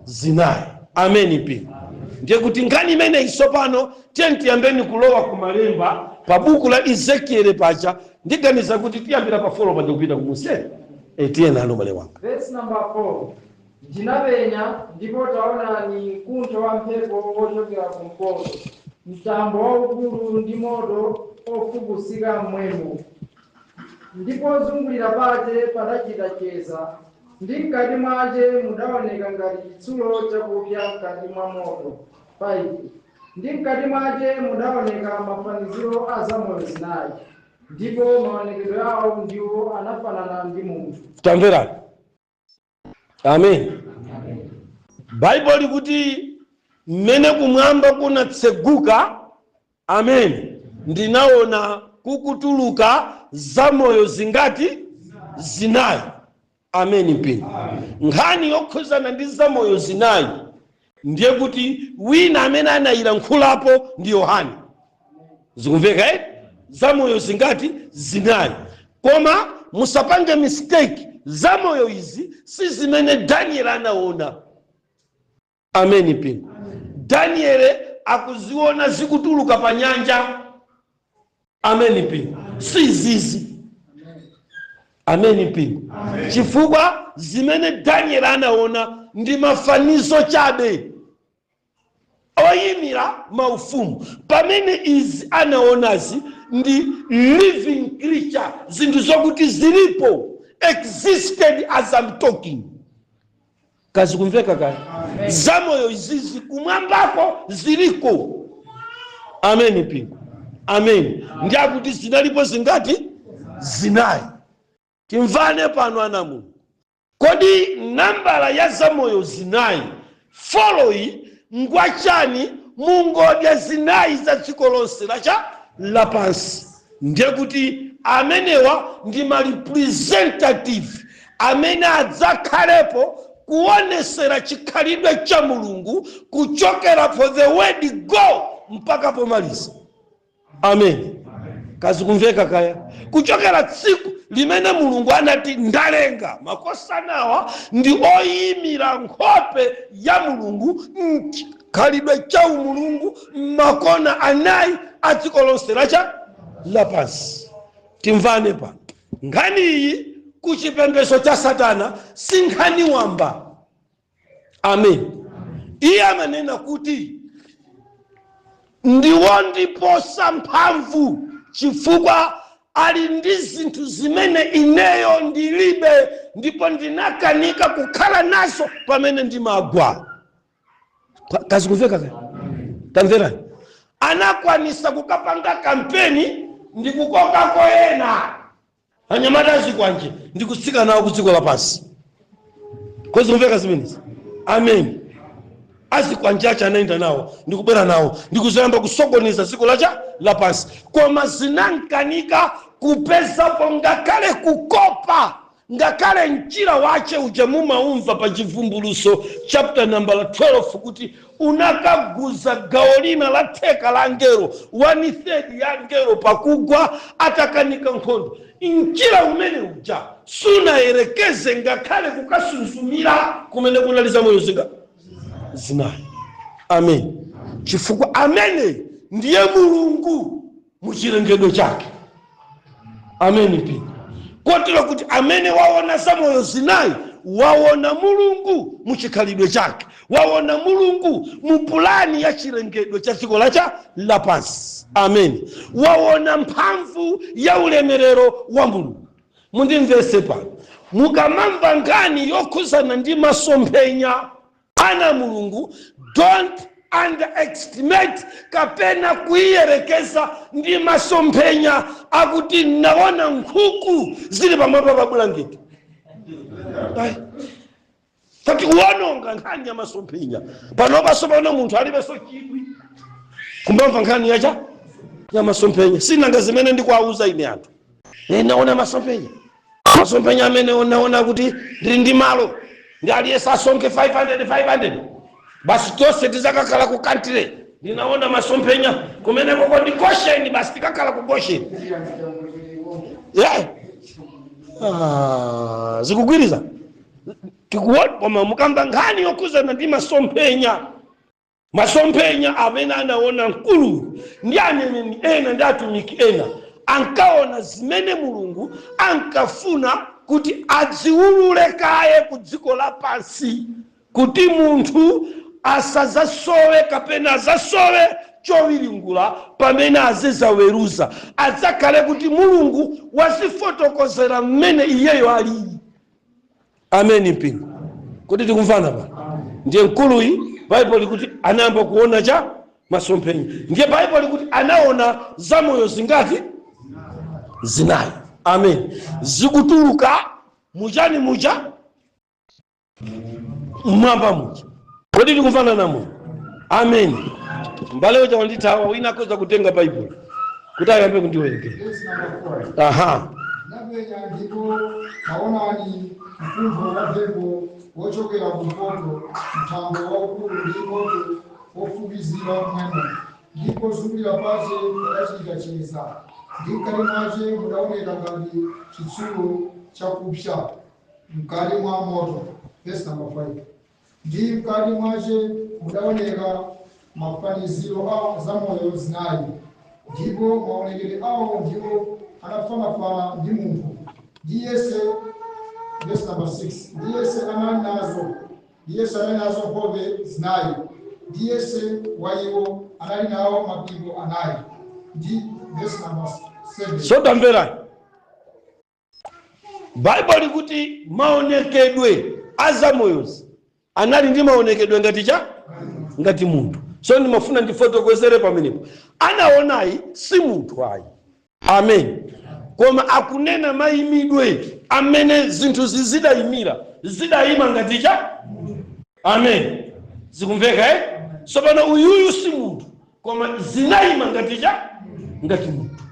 Zinayi. Ameni mpingo. Ndiye kuti nkhani imeneyi tsopano tiye tiyambeni kulowa kumalemba pa buku la Ezekiele paja. Ndiganiza kuti tiyambira pa 4 paja kupita kumusere. E, tiye nalo, male wanga. Verse number 4. Ndinapenya, ndipo taonani, mkuntho wa mphepo wochokera kumpoto, mtambo waukulu ndi moto ofukusika mmwemo, ndipo zungulira pache padachita cheza, ndi mkati mwache mudaoneka ngati chitsulo chakupya mkati mwa moto. 5 Ndi mkati mwache mudaoneka mafaniziro a zamoyo zinayi, ndipo maonekedwe awo ndiwo anafanana ndi munthu. Tamverani. Amen. Baibulo likuti mmene kumwamba kunatseguka, amen, ndinaona kukutuluka zamoyo zingati? Zinayi. Amen, mpingo. Nkhani yokhuzana ndi zamoyo zinayi, ndiye kuti wina amene anayilankhulapo ndi Yohane. Zikumveka, eh? Zamoyo zingati? Zinayi. Koma musapange mistake, zamoyo izi si zimene Daniel anaona. Amen, mpingo. Daniel akuziona zikutuluka pa nyanja. Amen, mpingo. Si izizi. Amen, mpingo. Chifukwa zimene Daniel anaona ndi mafanizo chabe oyimira maufumu, pamene izi anaonazi ndi living creature, zinthu zokuti zilipo, existed as I'm talking. Kazikumveka kaya? Zamoyo izizi kumwambako ziliko. Amen, mpingo. Amen. Ndi akuti zinalipo zingati? Zinayi. Timvane pano, ana Mulungu. Kodi nambala ya zamoyo zinayi, four yi ngwachani? Mungodya zinayi za dziko lonse lacha lapansi. Ndiye kuti amenewa ndi ma representative amene adzakhalepo kuonesera chikhalidwe cha Mulungu kuchokera for the word go mpaka pomaliza. Amen. Kazikumveka kaya? Kuchokera tsiku limene Mulungu anati ndalenga, makosanawa ndi oyimira nkhope ya Mulungu, mchikhalidwe cha umulungu, makona anayi a dziko lonse lacha lapansi. Timvane pano, nkhani iyi kuchipembedzo cha Satana si nkhani wamba. Amen. Iye amanena kuti ndiwondiposa mphamvu chifukwa ali ndi zinthu zimene ineyo ndilibe, ndipo ndinakanika kukhala nazo pamene ndimagwa. Kazikumveka ka? Tamverani, anakwanisa kukapanga kampeni ndi kukokako ena anyamata azikwanje ndi kutsika nawo ku dziko lapansi. Kozikumveka zimenezi? Amen. Azikwanje acho anaenda nawo ndikubwera nawo ndikuzayamba kusokoneza dziko lacha lapansi, koma zinankanika kupezapo ngakhale kukopa ngakhale mchira wache uja mumaumva pa Chivumbuluso chapter number 12 kuti unakaguza gawo lina la theka la angelo, one third ya angelo, pakugwa atakanika nkhondo. Mchira umene uja sunayerekeze ngakhale kukasunzumira kumene kunali zamoyo zinga zinayi. Amen. Chifukwa amene ndiye Mulungu muchilengedwe chake. Amen, mpingo. Kotero kuti amene waona zamoyo zinayi waona Mulungu muchikhalidwe chake, waona Mulungu mu pulani ya chilengedwe cha dziko lacha lapansi. Amen. Waona mphamvu ya ulemerero wa Mulungu. Mundimvese pano, mukamamva nkhani yokhuzana ndi masomphenya, ana Mulungu, don't underestimate kapena kuiyerekeza ndi masomphenya akuti naona nkhuku zili pamwamba pa bulangeti. Ayi. Kati kuwononga nkhani ya masomphenya panopanso pano munthu alibenso chidwi kumamva nkhani yacha ya masomphenya. Sinanga zimene ndikuwauza ine anthu, naona masomphenya, masomphenya amene naona kuti ndili ndi malo ndi aliyense asonkhe 500 500, basi tonse tizakakhala ku country. Ndinaona masomphenya kumene koko ndi Gosheni, basi tikakhala ku Gosheni, yeah. Ah, zikugwiriza tikuona. Koma mukamba nkhani yokhuzana ndi masomphenya, masomphenya amene anaona mkulu ndi aneneri ena ndi atumiki ena, ankaona zimene Mulungu ankafuna kuti adziwulule kaye ku dziko lapansi, kuti munthu asazasowe kapena azasowe chowiringula pamene azizaweruza, adzakhale kuti Mulungu wazifotokozera mmene iyeyo alili. Amen, mpingo. Kuti tikumvana pano? Ndiye mkuluyi Baibulo likuti anayamba kuona cha masomphenya. Ndiye Baibulo likuti anaona zamoyo zingati? Zinayi. Amen. Zikutuluka muchani? Mucha mmwamba mucha. Kodi tikumvana namo? Amen. Mbale uja wandithawa. Wina akhoza kutenga Baibulo kuti ayambe kundiwerengera. Verse number 4. Aha. Ndinapenya, ndipo taonani, mkuntho wa mphepo wochokera kumpoto, mtambo waukulu ndi moto wofukizira mmwemo, ndipo pozungulira pace padachita cheza, ndi mkati mwace mudaoneka ngati chitsulo chakupsa mkati mwa moto. Verse number 5. Ndi mkati mwace mudaoneka mafaniziro a zamoyo zinayi, ndipo maonekedwe awo ndiwo anafanafana ndi munthu, ndi yense, verse number 6, ndi yense anali nazo nkhope zinayi, ndi yense wa iwo anali nawo mapiko anayi. Ndi verse number 7. So tamverani, Baibulo likuti maonekedwe azamoyozi anali ndi maonekedwe ngati cha ngati munthu. So ndimafuna ndifotokozere pamenepo, anaonayi si munthu ayi, amen, koma akunena mayimidwe amene zinthu zidayimira, zidayima ngati cha, amen. Zikumveka, eh? So pano uyuyu si munthu, koma zinayima ngati cha ngati munthu,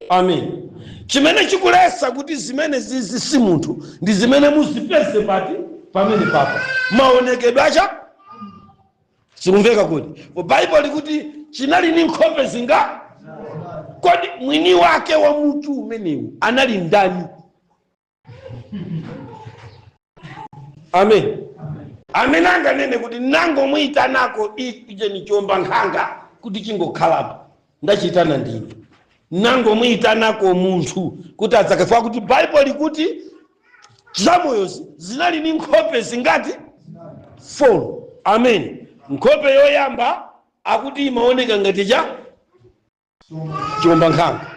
amen. Chimene chikulesa kuti zimene zizi si munthu ndi zimene muzipeze pati pamene papa maonekedwe acha. Zikumveka kuti Baibulo likuti chinali ndi nkhope zinga? Kodi mwini wake wa mutu umenewu anali ndani? Amen. Amene anganene kuti nangomuyitanako ijeni chiomba nkhanga kuti chingokhalapo, ndachitana ndine, nangomuyitanako munthu kuti adzakafa, kuti Baibulo likuti zamoyozi zinali ndi nkhope zingati? 4, amen. Nkhope yoyamba akuti imaoneka ngati cha chiomba nkhanga,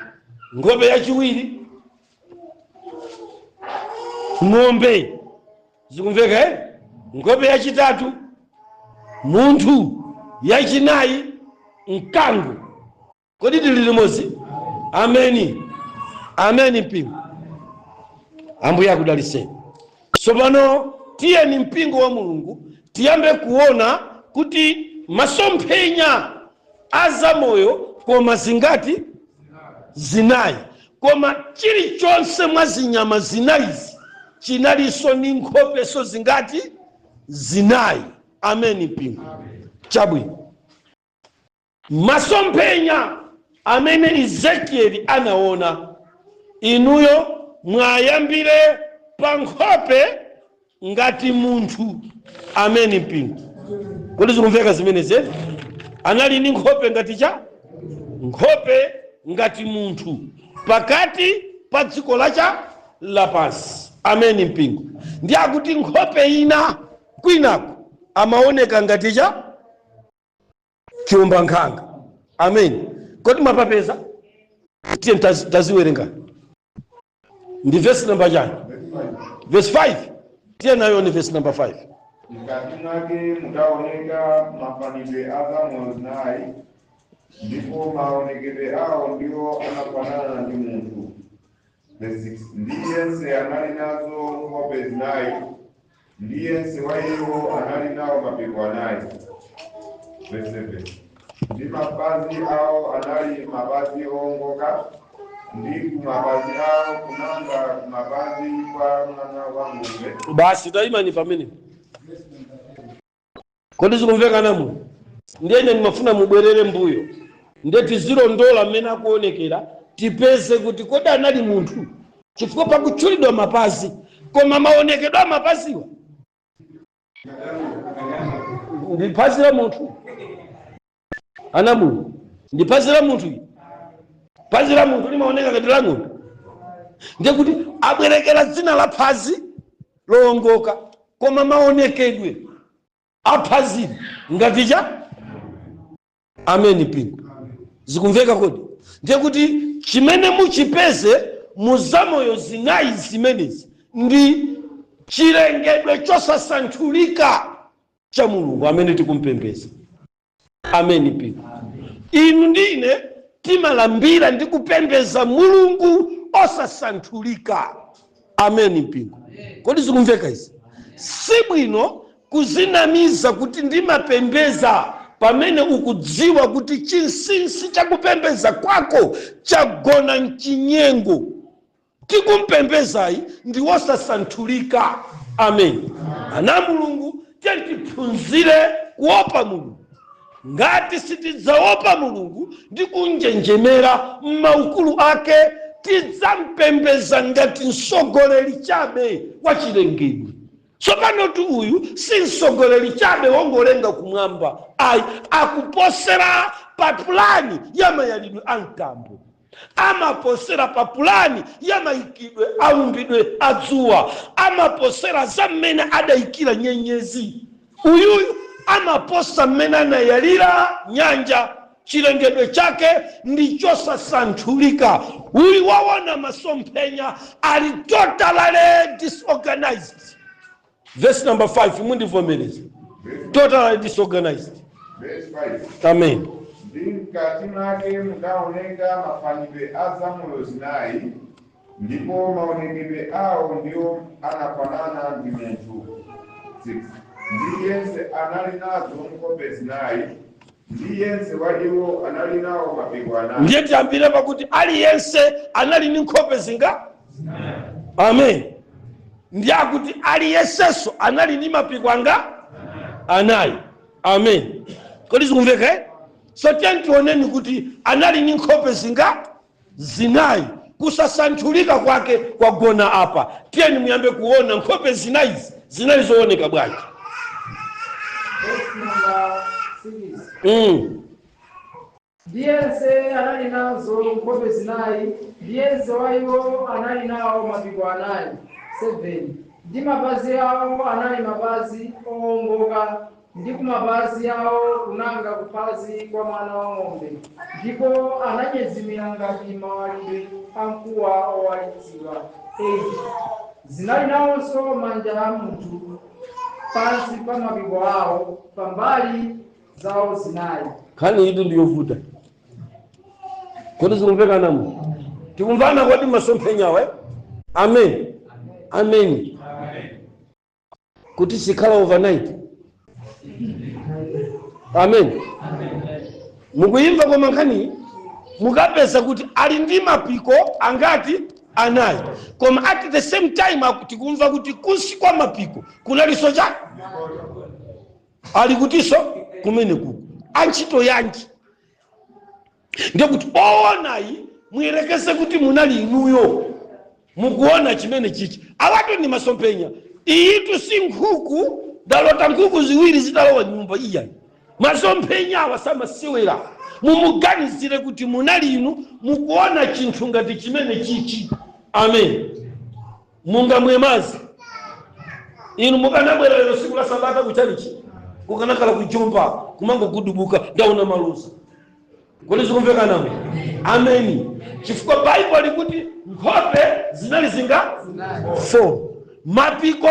nkhope yachiwiri ng'ombe, zikumveka, eh? Nkhope yachitatu munthu, yachinayi mkango. Kodi tili limodzi? Ameni, ameni. Mpingo, Ambuye akudaliseni. Tsopano tiyeni, mpingo wa Mulungu, tiyambe kuona kuti masomphenya azamoyo koma zingati? Zinayi. Koma chilichonse mwa zinyama zinayizi chinalinso ndi nkhopeso zingati? Zinayi. Ameni, mpingo. Chabwino, masomphenya amene Ezekieli anaona, inuyo mwayambire pa nkhope ngati munthu. Ameni, mpingo. Kodi zikumveka zimenezi? Anali ndi nkhope ngati cha nkhope ngati munthu pakati pa dziko lacha lapansi. Ameni, mpingo. Ndi akuti nkhope ina kwinako amaoneka ngati cha chiomba nkhanga. Amen. Kodi mwapapeza? Tiye taziwerenga. Ndi verse number chani? Verse 5. Tiye nayo ni verse number 5. Mkati mwake mudaoneka mafanidwe a zamoyo zinayi, ndipo maonekedwe awo ndiwo anafanana ndi munthu. Verse 6. Ndi yense anali nazo nkhope zinayi, ndi yense wa iwo anali nawo mapiko anayi. Verse 7. Ndi mapazi awo anali mapazi owongoka, ndi kumapazi awo kunanga kumapazi kwa mwana wa ng'ombe. Basi, tayimani pamene. Kodi zikumveka namu? Ndiyene ndimafuna mubwerere mbuyo, ndiye tizilondola mmene akuonekera, tipeze kuti kodi anali munthu, chifukwa pakutchulidwa mapazi, koma maonekedwe a mapaziwa ndi phazi la munthu? Ana Mulungu, ndi phazi la munthu ili? Phazi la munthu limaoneka ngati la ng'ombe? Ndiye kuti abwerekera dzina la phazi lowongoka, koma maonekedwe aphazili ngati cha. Ameni, mpingo. Zikumveka kodi? Ndiye kuti chimene muchipeze muzamoyo zinayi zimenezi ndi chilengedwe chosasanthulika cha Mulungu amene tikumpembeza. Ameni, mpingo. Inu ndi ine timalambira ndi kupembeza Mulungu osasanthulika. Ameni, mpingo. Kodi zikumveka izi? Si bwino. Kuzinamiza kuti ndimapembeza pamene ukudziwa kuti chinsinsi chakupembeza kwako chagona mchinyengo. Tikumpembezayi ndi wosasanthulika. Amen. Ana Mulungu, tiphunzire kuopa Mulungu. Ngati sitidzaopa Mulungu ndi kunjenjemera m'maukulu ake, tidzampembeza ngati mtsogoleri chabe wa chilengedwe. Tsopanotu uyu si mtsogoleri chabe wongolenga kumwamba, ayi, akuposera pa pulani ya mayalidwe a mtambo, amaposera pa pulani ya mayikidwe aumbidwe a dzuwa, amaposera za mmene adayikira nyenyezi. Uyuyu amaposa mmene anayalira nyanja. Chilengedwe chake ndi chosasanthulika. Uyu waona masomphenya ali totally disorganized. Verse number 5, mundivomereza, totally disorganized. Verse 5. Amen. Ndi mkati mwake mudaoneka mafanidwe a zamoyo zinayi, ndipo maonekedwe awo ndiwo anafanana ndi munthu. 6 Ndi yense anali nazo nkhope zinayi, ndi yense wa iwo anali nawo mapiko anayi. Ndiye tiyambire pakuti aliyense anali ndi nkhope zinga? Amen. Ndiye akuti aliyensenso anali ndi mapiko anga? Anayi. Amen. Kodi zikumveka, eh? So tiye tioneni kuti anali ndi nkhope zinga? Zinayi. Kusasanthulika kwake kwagona apa. Tiyeni muyambe kuona nkhope zinayizi zinali zooneka bwanji. Verse number 6. Ndiyense anali nazo nkhope zinayi, ndiyense wa iwo anali nawo mapiko anayi. 7 Ndi mapazi awo anali mapazi owongoka, ndi kumapazi awo kunanga kuphazi kwa mwana wa ng'ombe, ndipo ananyezimira ngati mawalidwe a mkuwa owalitsidwa. 8 Zinali nawonso manja a munthu pansi pa mapiko awo pambali zawo zinayi. Nkhani itu ndiyovuta. Kodi zikumveka namo? Tikumvana kodi masomphenyawo, eh? Amen, amen. Kuti sikhala overnight. Amen. Mukuyimva? Koma nkhani mukapeza kuti ali ndi mapiko angati? Anayi. Koma at the same time tikumva kuti kunsi kwa mapiko kunalinso cha ali kutinso kumene kuku antchito yanji. Ndekuti oonayi, muyerekeze kuti munali inuyo mukuona chimene chichi. Awatu ndi masomphenya. Iyitu si nkhuku, ndalota nkhuku ziwiri zitalowa nyumba, iyayi. Masomphenya awa samasiwera. Mumuganizire kuti munali inu mukuona chinthu ngati chimene chichi. Amen. Mungamwe mazi inu? Mukanabwera lero tsiku la Sabata kuchalichi, kukanakhala kujomba, kumangogudubuka, ndaona maloza. Kodi zikumveka namo? Ameni. Chifukwa Baibulo likuti nkhope zinali zinga? 4. Mapiko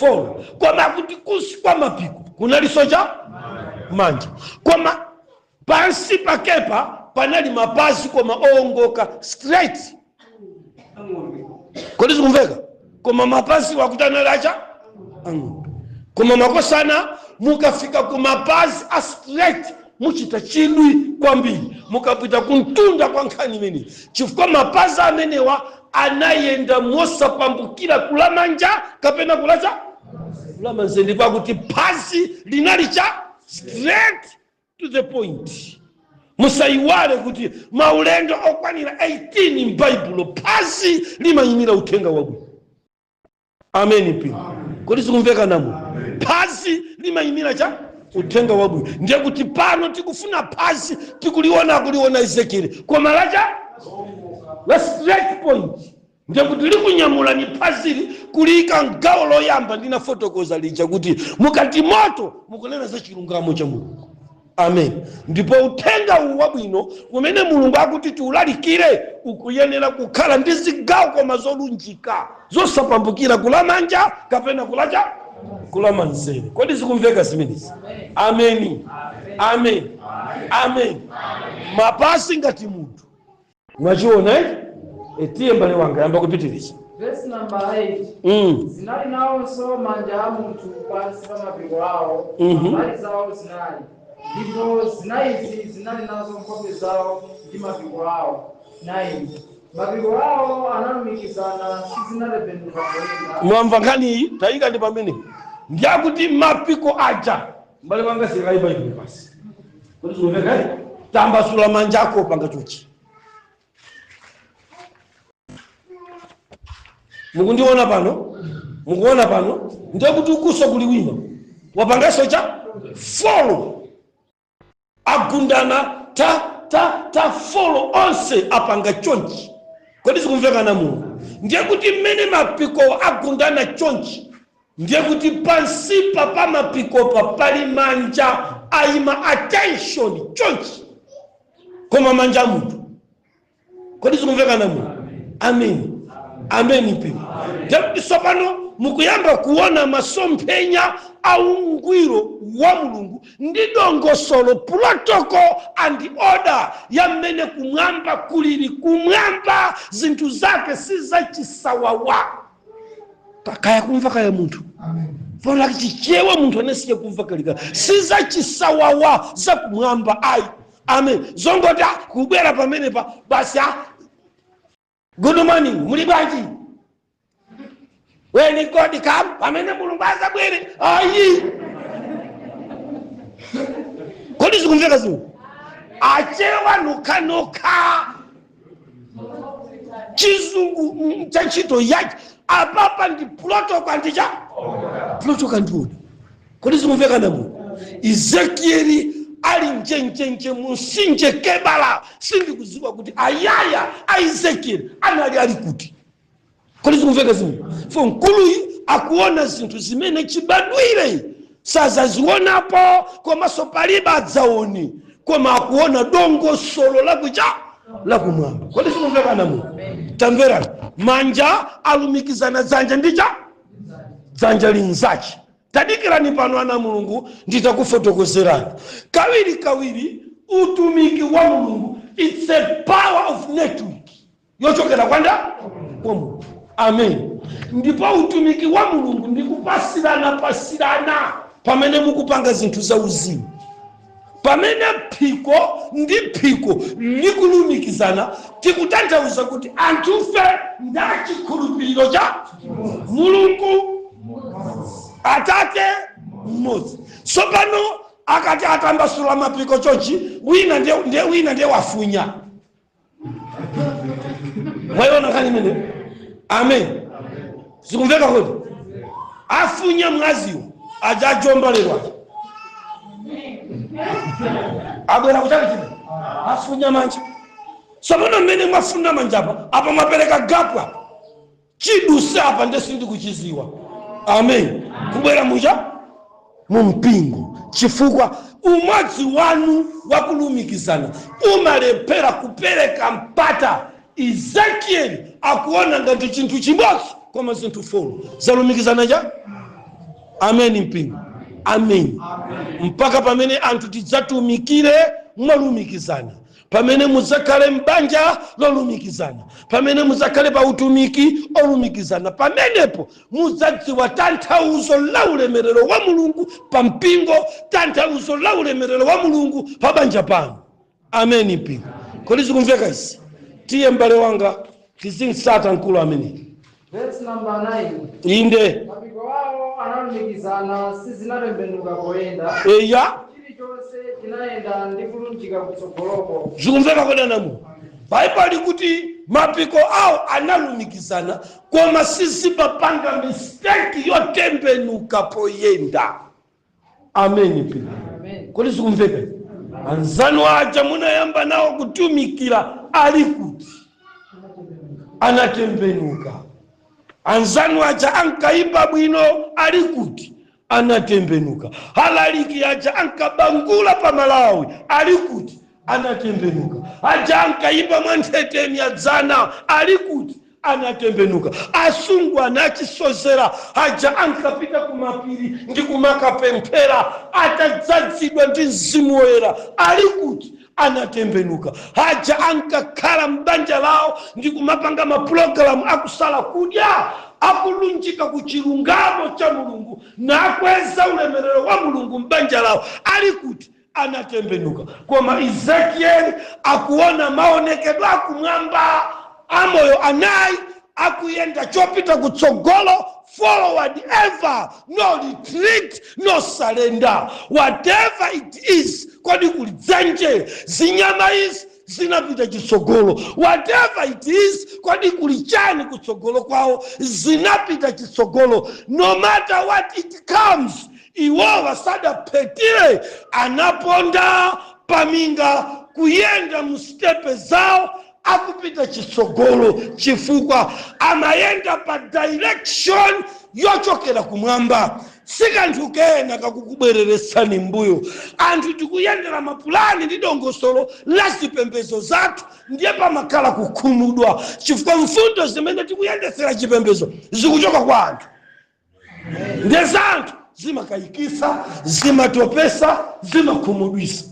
4. Koma kuti kunsi kwa mapiko kunalinso cha manja, koma pansi pakepa panali mapazi, koma owongoka straight. Kodi zikumveka? Koma mapazi wakuti anali acha ang'ombe. Koma makosana, mukafika ku mapazi a straight muchita chidwi kwambiri mukapita kumtunda kwa nkhani imeneyi, chifukwa mapazi amenewa anayenda mosapambukira kulamanja kapena kulacha kulamanzere, ndipo akuti phazi linali cha straight to the point. Musayiwale kuti maulendo okwanira 18 m'Baibulo phazi limayimira uthenga wabwino. Amen, mpingo. Kodi zikumveka namo? Phazi limayimira cha uthenga wabwino. Ndiye kuti pano tikufuna phazi tikuliona, akuliona Ezekieli, koma lacha la straight point. Ndiye kuti likunyamulani phazili kuliyika mgawo loyamba ndinafotokoza lija, kuti mukati moto mukunena za chilungamo cha Mulungu. Amen. Ndipo uthenga uwu wabwino umene Mulungu akuti tiulalikire ukuyenera kukhala ndi zigawo, koma zolunjika, zosapambukira kulamanja kapena kulacha kulamanzere. Kodi zikumveka zimenezi? Ameni, amen, amen. Mapazi ngati munthu, mwachiona, eh? Etiye mbale wanga, yamba kupitiriza. Verse number 8. Zinali nawonso manja a munthu pansi pa mapiko awo, mbali zawo zinayi, ndipo zinayizi zinali nazo nkhope zawo ndi mapiko awo. 9 Mapiko awo analumikizana, sizinatembenuka poyenda. Mwamva nkhani iyi? Tayika ndi pamene ndiyakuti mapiko aja, mbale wanga, sikaiba iwe basi kuti zikumveka, eh? Tambasula manja ako, panga chuchi. Mukundiona pano? Mukuona pano? Ndiye kuti ukuso kuli wina wapangaso cha four, agundana ta ta ta four, onse apanga chonchi. Kodi zikumveka muno? Ndiye kuti mmene mapiko agundana chonchi, ndiye kuti pansipa pa mapikopa pali manja ayima attention chonchi, koma manja a munthu. Kodi zikumveka muno? Amen, amen. Mpingo, ndiye kuti tsopano mukuyamba kuona masomphenya a ungwiro wa Mulungu ndi dongosolo, protocol and order ya mmene kumwamba kulili. Kumwamba zinthu zake si zachisawawa. Kaya kumva kaya munthu fona chichewa, munthu anasiya kumva kalika. Si zachisawawa zakumwamba ayi. Amen. Zongoti kubwera pamenepa basi, "Good morning, muli bwanji?" When God come, pamene Mulungu azabwere, ayi. Kodi zikumveka zimwe? Achewa nokhanokha, chizungu cha ntchito yachi. Apapa ndi protocol, ndicha protocol ndiona. Kodi zikumveka namu? Ezekieli ali njenjenje munsinje Kebala, sindikuziwa kuti ayaya a Ezekieli anali ali kuti. Kodi zikumveka zimwe? Fo mkuluyu akuona zinthu zimene chibadwire sazazionapo, komanso palibe adzaoni, koma akuona dongosolo lakucha lakumwamba. Kodi zikumveka namu? Tamverani, manja alumikizana, dzanja ndicha dzanja linzache. Tadikirani pano, ana Mulungu, nditakufotokozerani kawiri kawiri. Utumiki wa Mulungu, it's a power of network yochokera kwanda kwa Mulungu. Amen. Ndipo utumiki wa Mulungu ndikupasirana pasirana. Pamene mukupanga zinthu za uzimu, pamene phiko ndi phiko likulumikizana, tikutanthauza kuti anthufe ndachikhulupiriro cha Mulungu Atate mmodzi. Tsopano akati atambasula mapiko chonchi, wina ndiye wina ndiye wafunya. Mwayiona nkhani imene? Amen. Zikumveka? Kodi afunya mwaziwo aja ajomba lero aja abwera kuchali chino, afunya manja. Tsopano mmene mwafuna manja apa, apa mwapereka gap apa, chiduse apa nde sindikuchiziwa. Amen. Kubwera mucha mumpingo, chifukwa umodzi wanu wakulumikizana umalephera kupereka mpata. Ezekieli akuona ngati chinthu chimodzi, koma zinthu four zalumikizana cha. Amen mpingo, amen. Mpaka pamene anthu tidzatumikire mwalumikizana, pamene mudzakhale m'banja lolumikizana, pamene mudzakhale pa utumiki olumikizana, pamenepo mudzadziwa tanthauzo la ulemerero wa Mulungu pa mpingo, tanthauzo la ulemerero wa Mulungu pa banja pano. Amen mpingo. Kodi zikumveka izi? Tiye m'bale wanga, tizinsata mkulu ameneyi. Verse number 9. Inde. Mapiko awo analumikizana, sizinatembenuka poyenda. Eya. Chilichonse chinayenda ndi kulunjika kutsogoloko. Zikumveka kodanamu? Baibulo likuti mapiko awo analumikizana, koma sizimapanga mistake yotembenuka poyenda. Amen mpingo. Amen. Kodi zikumveka? Anzanu aja munayamba nawo kutumikira ali kuti? Anatembenuka. Anzanu aja ankayimba bwino ali kuti? Anatembenuka. Alaliki aja ankabangula pa Malawi ali kuti? Anatembenuka. Aja ankayimba mwanthetemi adzana ali kuti? Anatembenuka. Asungwana achisozera aja ankapita kumapiri ndi kumakapemphera atadzazidwa ndi Mzimu Woyera ali kuti? Anatembenuka. Haja ankakhala m'banja lawo ndi kumapanga mapulogalamu akusala kudya, akulunjika ku chilungamo cha Mulungu nakweza ulemerero wa Mulungu m'banja lawo, ali kuti? Anatembenuka. Koma Ezekieli akuona maonekedwe akumwamba, amoyo anayi akuyenda chopita kutsogolo, forward ever, no retreat, no surrender, whatever it is. Kodi kuli dzenje? Zinyama izi zinapita chitsogolo. Whatever it is, kodi kuli chani kutsogolo kwawo? Zinapita chitsogolo. No matter what it comes, iwowa sadaphetire, anaponda paminga kuyenda mu stepe zawo akupita chitsogolo, chifukwa amayenda pa direction yochokera kumwamba. Si kanthu kena kakukubwereretsani mbuyo. Anthu tikuyendera mapulani ndi dongosolo la zipembedzo zathu, ndiye pamakhala kukhumudwa, chifukwa mfundo zimene tikuyendetsera chipembedzo zikuchoka kwa anthu. Ndiye za anthu zimakayikisa, zimatopesa, zimakhumudwisa.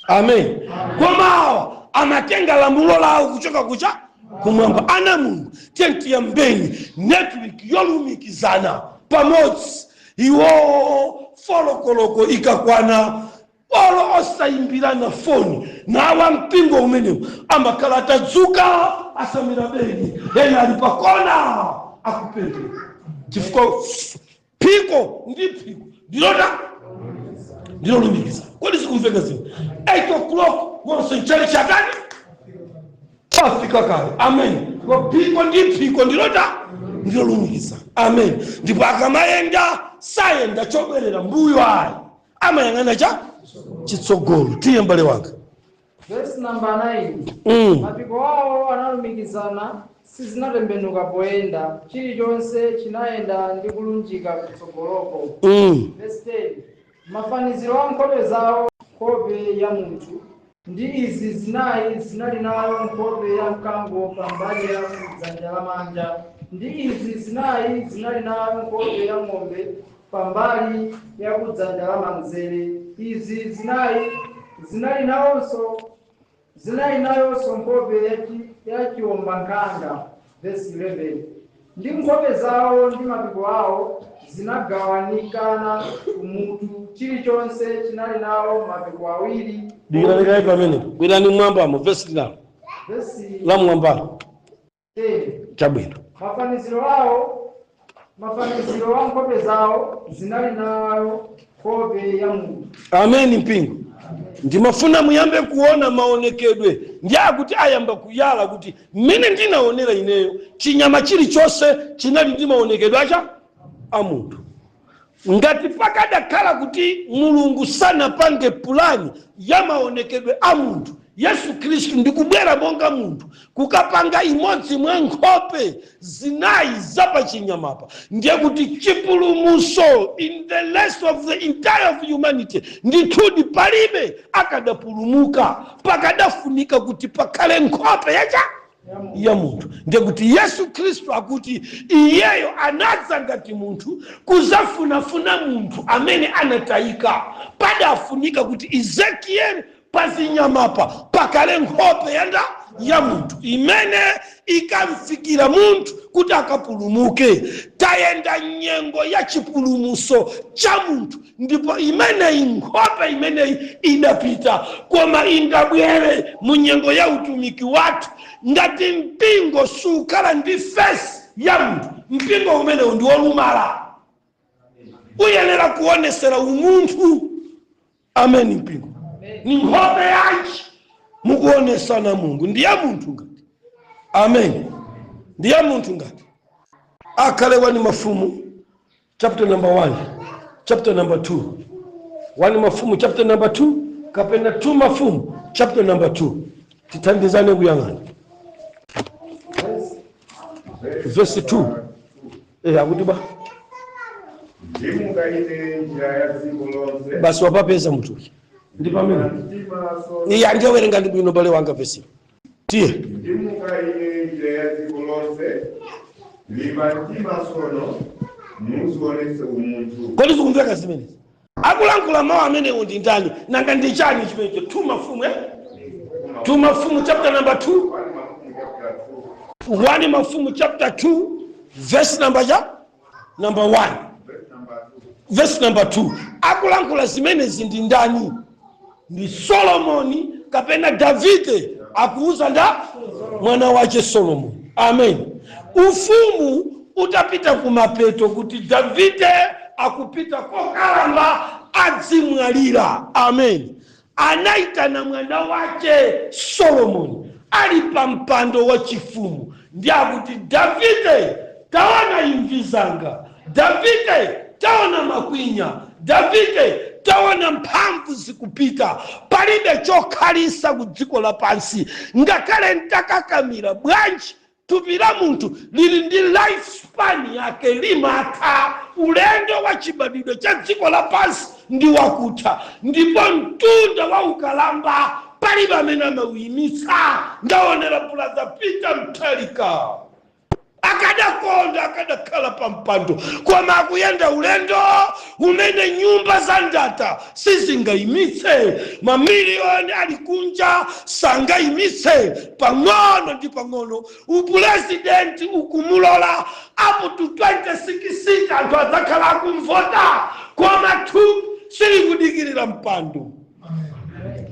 Amen. Koma awa amatenga lamulo lawo kuchoka kucha kumwamba. Ana Mulungu, tiye tiyambeni network yolumikizana pamodzi. Iwowo 4 koloko ikakwana, olo osayimbirana foni, nawa mpingo umenewu amakhala atadzuka, asamira beni, ena ali pakona akupemphera, chifukwa phiko ndi phiko ndilota ndilolumikiza. Kodi zikumveka zino? 8 o'clock wonse mchali chatani afika kale. Amen. Kwa phiko ndi phiko ndilota ndilolumikiza. Amen. Ndipo akamayenda sayenda chobwerera mbuyo ayi, amayang'ana cha chitsogolo. Tiye, mbale wanga. Verse number 9. Mapiko awo analumikizana, sizinatembenuka poyenda, chilichonse chinayenda ndi kulunjika kutsogoloko. Verse 10. Mafaniziro a nkhope zawo, nkhope ya munthu, ndi izi zinayi zinali nayo nkhope ya mkango pambali ya kudzanja lamanja, ndi izi zinayi zinali nayo nkhope ya ng'ombe pambali ya kudzanja lamanzere, izi zinayi zinali nayonso nkhope ya chiwombankhanga. Verse 11. Ndi nkhope zawo ndi mapiko awo zinagawanikana kumutu, chilichonse chinali nawo mapiko awiri. Dikirani pamene, bwerani mwambamo, vesi lalo. Verse La mwambalo. 10. Chabwino. Mafaniziro awo, mafaniziro a nkhope zawo zinali nayo nkhope ya munthu. Ameni. Mpingo, ndimafuna muyambe kuona maonekedwe. Ndi akuti ayamba kuyala kuti mmene ndinaonera ineyo, chinyama chilichonse chinali ndi maonekedwe acha a munthu. Ngati pakadakhala kuti Mulungu sanapange pulani ya maonekedwe a munthu, Yesu Khristu ndikubwera monga munthu kukapanga imodzi mwa nkhope zinayi zapachinyamapa, ndiye kuti chipulumuso in the rest of the entire of humanity ndithudi palibe akadapulumuka. Pakadafunika kuti pakhale nkhope yacha ya munthu. Ndiye kuti Yesu Khristu akuti iyeyo anadza ngati munthu kuzafunafuna munthu amene anatayika. Padafunika kuti Ezekieli pazinyamapa pakhale nkhope yanda ya munthu imene ikamfikira munthu kuti akapulumuke. Tayenda nyengo ya chipulumuso cha munthu, ndipo imeneyi nkhope imeneyi idapita, koma ingabwere mu nyengo ya utumiki wathu. Ngati mpingo sukhala ndi face ya munthu, mpingo umenewu ndi wolumala, uyenera kuonesera umunthu. Amen. Mpingo, ni nkhope yanji mukuonesana Mulungu? Ndiye munthu ngati, amen, ndiye munthu ngati akhale. 1 Mafumu chapter number 1, chapter number 2. 1 Mafumu chapter number 2 kapena 2 Mafumu chapter number 2, tithandizane kuyang'ana verse 2. Akuti ba Ndimuka ine njira ya dziko lonse. Basi, wapapeza munthuyu, ndi pamene Mtima so. Iya, ndiye ndi bwino, bale wanga, vesi, tiye. Ndimuka ine njira ya dziko lonse. Limba mtima sono, muzionetse umunthu. Kodi zikumveka zimenezi? Akulankhula mawu amenewo ndi ndani? Nanga ndi chani chimenecho? 2 Mafumu, eh? 2 Mafumu chapter number 2. 1 Mafumu chapter 2. 1 Mafumu chapter 2 verse number cha number 1. Verse number 2. Verse number 2. Akulankhula zimenezi ndi ndani? Ndi Solomoni kapena Davide akuuza nda mwana wache Solomoni. Amen. Ufumu utapita kumapeto, kuti Davide akupita kokalamba, adzimwalira, amen, anayitana mwana wache Solomoni ali pa mpando wa chifumu, ndi akuti, "Davide, taona imvi zanga. Davide, taona makwinya. Davide, taona mphamvu zikupita. Palibe chokhalisa ku dziko lapansi. Ngakhale ntakakamira bwanji, thupi la munthu lili ndi life span yake, limatha. Ulendo wa chibadwidwe cha dziko lapansi ndi wakutha, ndipo mtunda wa ukalamba palibe amene amawuyimitsa. Ndaonera Brother Peter Mutharika, akadakonda akadakhala pa mpando, koma akuyenda ulendo umene nyumba za ndata sizingayimitse, mamiliyoni ali kunja sangayimitse. Pang'ono ndi pang'ono upurezidenti ukumulola up to 2066, anthu adzakhala akumvota, koma thupi silikudikirira mpando,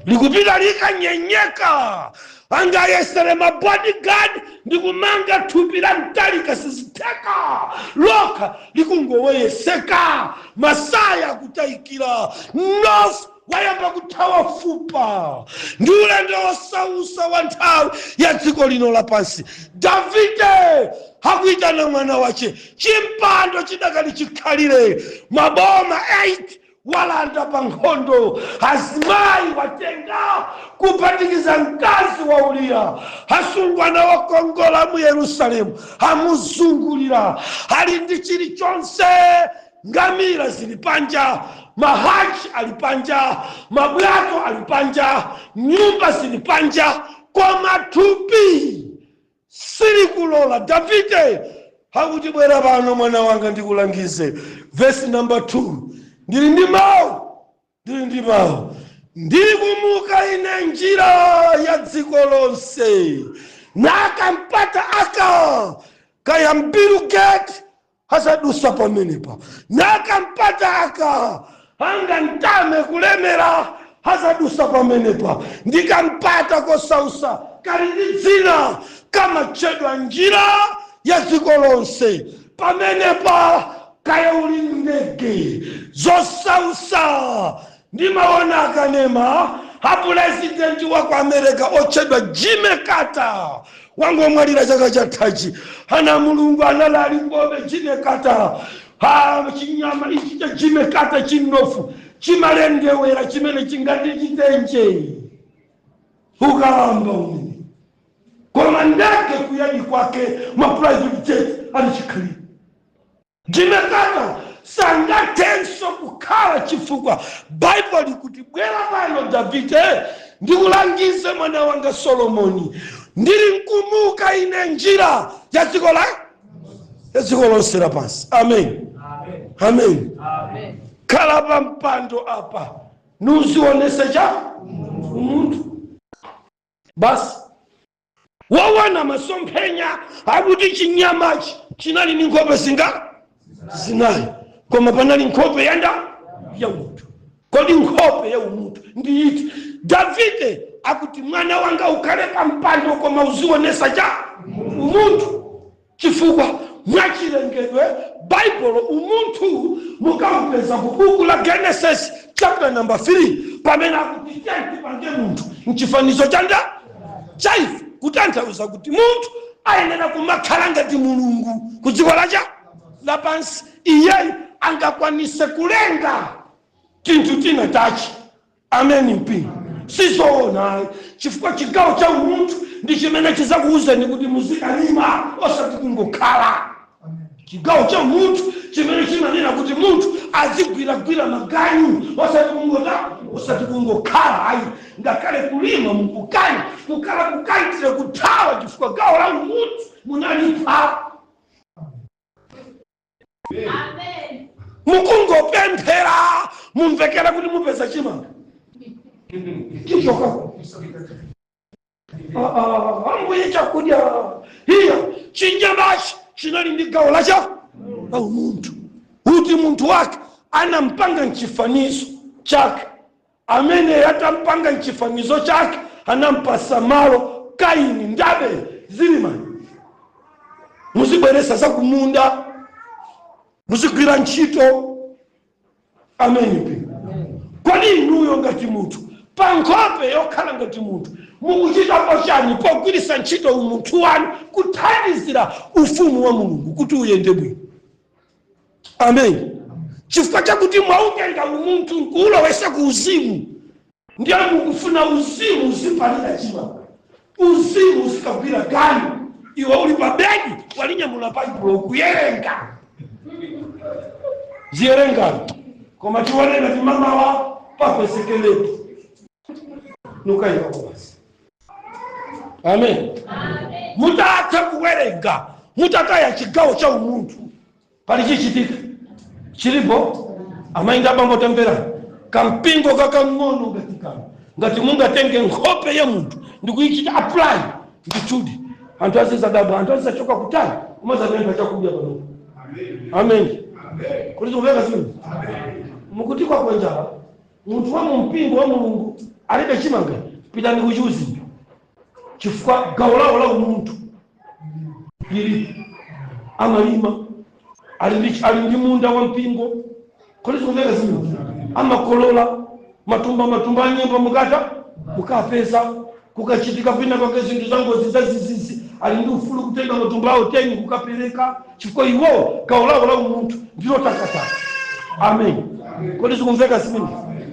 likupita likanyenyeka. Angayesere mabodyguard ndikumanga thupi la Mutharika, sizitheka, lokha likungoweyeseka. Masaya akutayikira, north wayamba kuthawa fupa. Ndi ulendo wosausa wa nthawi ya dziko lino lapansi. Davide akuitana mwana wache, chimpando chidakali chikhalire, maboma 8 walanda pa nkhondo, azimayi watenga kuphatikiza mkazi wa Uriya, asungwana wakongola mu Yerusalemu amuzungulira, ali ndi chilichonse. Ngamira zili panja, mahachi ali panja, mabwato ali panja, nyumba zili panja, koma thupi silikulola. Davide akuti, 'Bwera pano mwana wanga, ndikulangize.' Vesi number 2: Ndili ndi mawu, ndili ndi mawu. Ndili kumuka ine njira ya dziko lonse, nakampata aka kaya Bill Gates asadusa pamenepa, nakampata aka anga ntame kulemera asadusa pamenepa. Ndikampata kosausa kali ndi dzina kamatchedwa njira ya dziko lonse. Pamenepa kaya uli ndege zosausa. Ndimaona akanema apurezidenti wa ku America otchedwa Jimmy Carter, wangomwalira chaka chathachi. Ana Mulungu analali kobe Jimmy Carter. Ha, chinyama ichi cha Jimmy Carter chinofu chimalendewera chimene chingati chitenje, ukalamba umene, koma ndege kuyadi kwake, ma private jet ali chikhalire. Jimmy Carter sangathenso kukhala, chifukwa Baibulo likuti, 'Bwera pano Davide, ndikulangize mwana wanga Solomoni. Ndili nkumuka ine njira ya dziko la ya dziko lonse lapansi.' Amen, amen. Khala pa mpando apa, nuzionese cha umunthu basi. Wawana masomphenya akuti chinyamachi chinali ndi nkhope zinga zinayi, koma panali nkhope yanda ya umunthu. Kodi nkhope ya umunthu ndi iti? Davide akuti, 'Mwana wanga, ukhale pa mpando koma uzionesa cha umunthu,' chifukwa mwachilengedwe Baibulo umunthu mukaupeza ku buku la Genesis chapter number 3, pamene akuti, 'Tipange munthu mchifanizo chanda chaife,' kutanthauza kuti munthu ayenera kumakhala ngati Mulungu ku dziko lacha lapansi. Iyeyo angakwanise kulenga tinthu tina tachi. Ameni mpingo? Sizoona, chifukwa chigawo cha umunthu ndi chimene chizakuwuzani kuti muzikalima osati kungokhala. Chigawo cha munthu chimene chimanena kuti munthu azigwiragwira maganyu osati kungota, osati kungokhala ayi. Ngakhale kulima mukukanya, kukhala kukantire, kuthawa, chifukwa gawo la umunthu munalipha. Mukungopemphera, mumvekera kuti mupeza chimanga chichokako. Ambuye, chakudya iya. Chinyamachi chinali ndi gawo lacha la umunthu, kuti munthu wake anampanga mchifanizo chake. Amene atampanga mchifanizo chake, anampasa malo Kaini ndi Abele. Zilimani, muzibweresa za kumunda, muzigwira ntchito. Ameni pi. Kodi inuyo ngati munthu, pa nkhope yokhala ngati munthu, mukuchitapo chani pogwiritsa ntchito umunthu wanu kuthandizira ufumu wa Mulungu kuti uyende bwino? Amen. Chifukwa chakuti mwautenga umunthu nkuulowesa ku uzimu, ndiye mukufuna uzimu uzipalira chimanga, uzimu uzikagwira ganyu. Iwe uli pa bedi, walinyamula Baibulo, ukuyerenga. Ziyerengani, koma tione ngati mamawa papezekelepo nukayikako basi. Amen. Mutatha kuwerenga, mutataya chigawo cha umunthu, pali chichitika chilipo. Amayi ndi abambo, tamverani. Kampingo kakang'ono ngati kano, ngati mungatenge nkhope ya munthu ndikuichita apply, ndithudi anthu azizadabwa, anthu azizachoka kutali kumazapempha chakudya panopo. Amen. Kuti zikumveka zimene mukuti kwakwenjala, munthu wa mumpingo wa Mulungu alibe chimanga, pitani kuchiuzimu, chifukwa gawo lawo la umunthu lilipo. Amalima, ali ndi munda wa mpingo. Kodi zikumveka zimene? Amakolola matumba matumba anyemba, mukata mukapeza kukachitika kwina kwake zinthu za ngozi zazizizi, ali ndi ufulu kutenga matumba awo 10 kukapereka, chifukwa iwo gawo lawo la umunthu ndilo takataka. Amen. Kodi zikumveka zimene?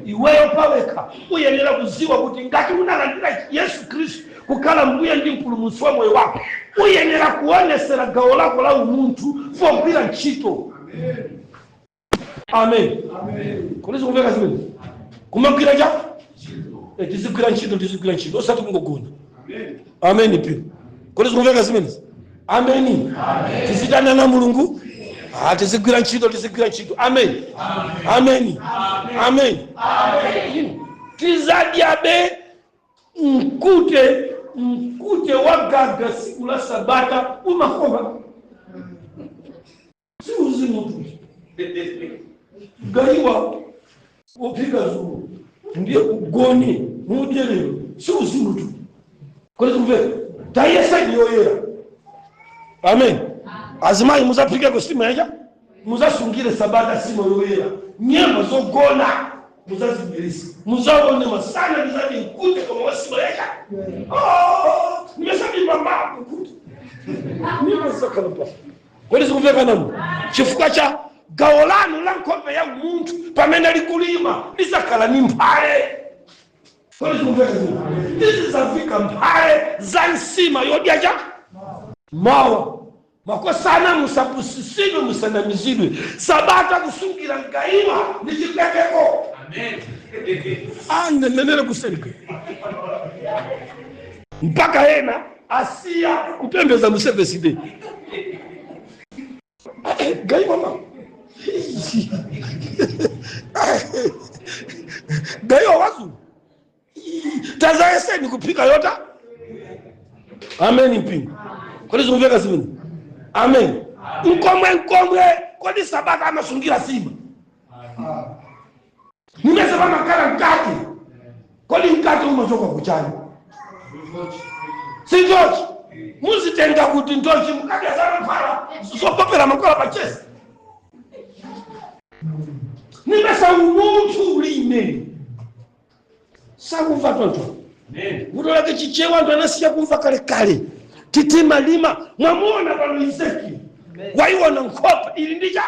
Iweyo pawekha uyenera kuziwa kuti ngati unalandira Yesu Khristu kukhala Mbuye ndi Mpulumutsi wa moyo wako, uyenera kuonesera gawo lako la umunthu pogwira ntchito. Amen. Kodi zikumveka zimene? Kumagwira cha tizigwira ntchito, tizigwira ntchito, osati kungogona. Amen pi. Kodi zikumveka zimenezi? Ameni. Tizitana na Mulungu. Ah, tizigwira ntchito, tizigwira ntchito. Amen, amen, amen. Tizadyabe mkute. Mkute wagaga siku la Sabata umakoma, si uzimu tu. Gayiwa wophika zulo ndiye ugone mudye lero, si uzimu tu. Kodi zikumveka? Tayeseni yoyera. Amen. Azimayi, muzaphikeko sima yacha, muzasungire Sabata sima yoyera, nyemba zogona muzazibweresa, muzaone masana ndizati mkute koma wasima yacha. Oh, nimesabimba mapu kuti nimazakhala pa. Kodi zikumveka nanu? Chifukwa cha gawo lanu la nkhope ya umunthu, pamene likulima lizakhala ni mphale. Kodi zikumveka zino? Tizizafika mphale za nsima yodya cha mawa. Makosana, musapusisidwe, musanamizidwe. Sabata kusungira mgayiwa ndi chipweteko. Anenenere kuserike mpaka ena asiya kupembeza mu Seventh Day. Gayiwa ma gayiwa wazu, tazayeseni kuphika yota. Amen mpingo. Kodi zikumveka zimene? Amen. Nkomwe nkomwe, kodi Sabata amasungira sima nimese pamakhala mkate? Kodi mkate umachoka kuchani? Si njochi? Muzitenga kuti njochi mukadya zamankhwala, zopopera mankhwala pachesi. Nimesa umunthu ulime sakumva tonto vuto lake Chichewa anthu anasiya kumva kalekale. Titimalima, mwamuona pano Ezekiel, waiona nkhope ili ndi cha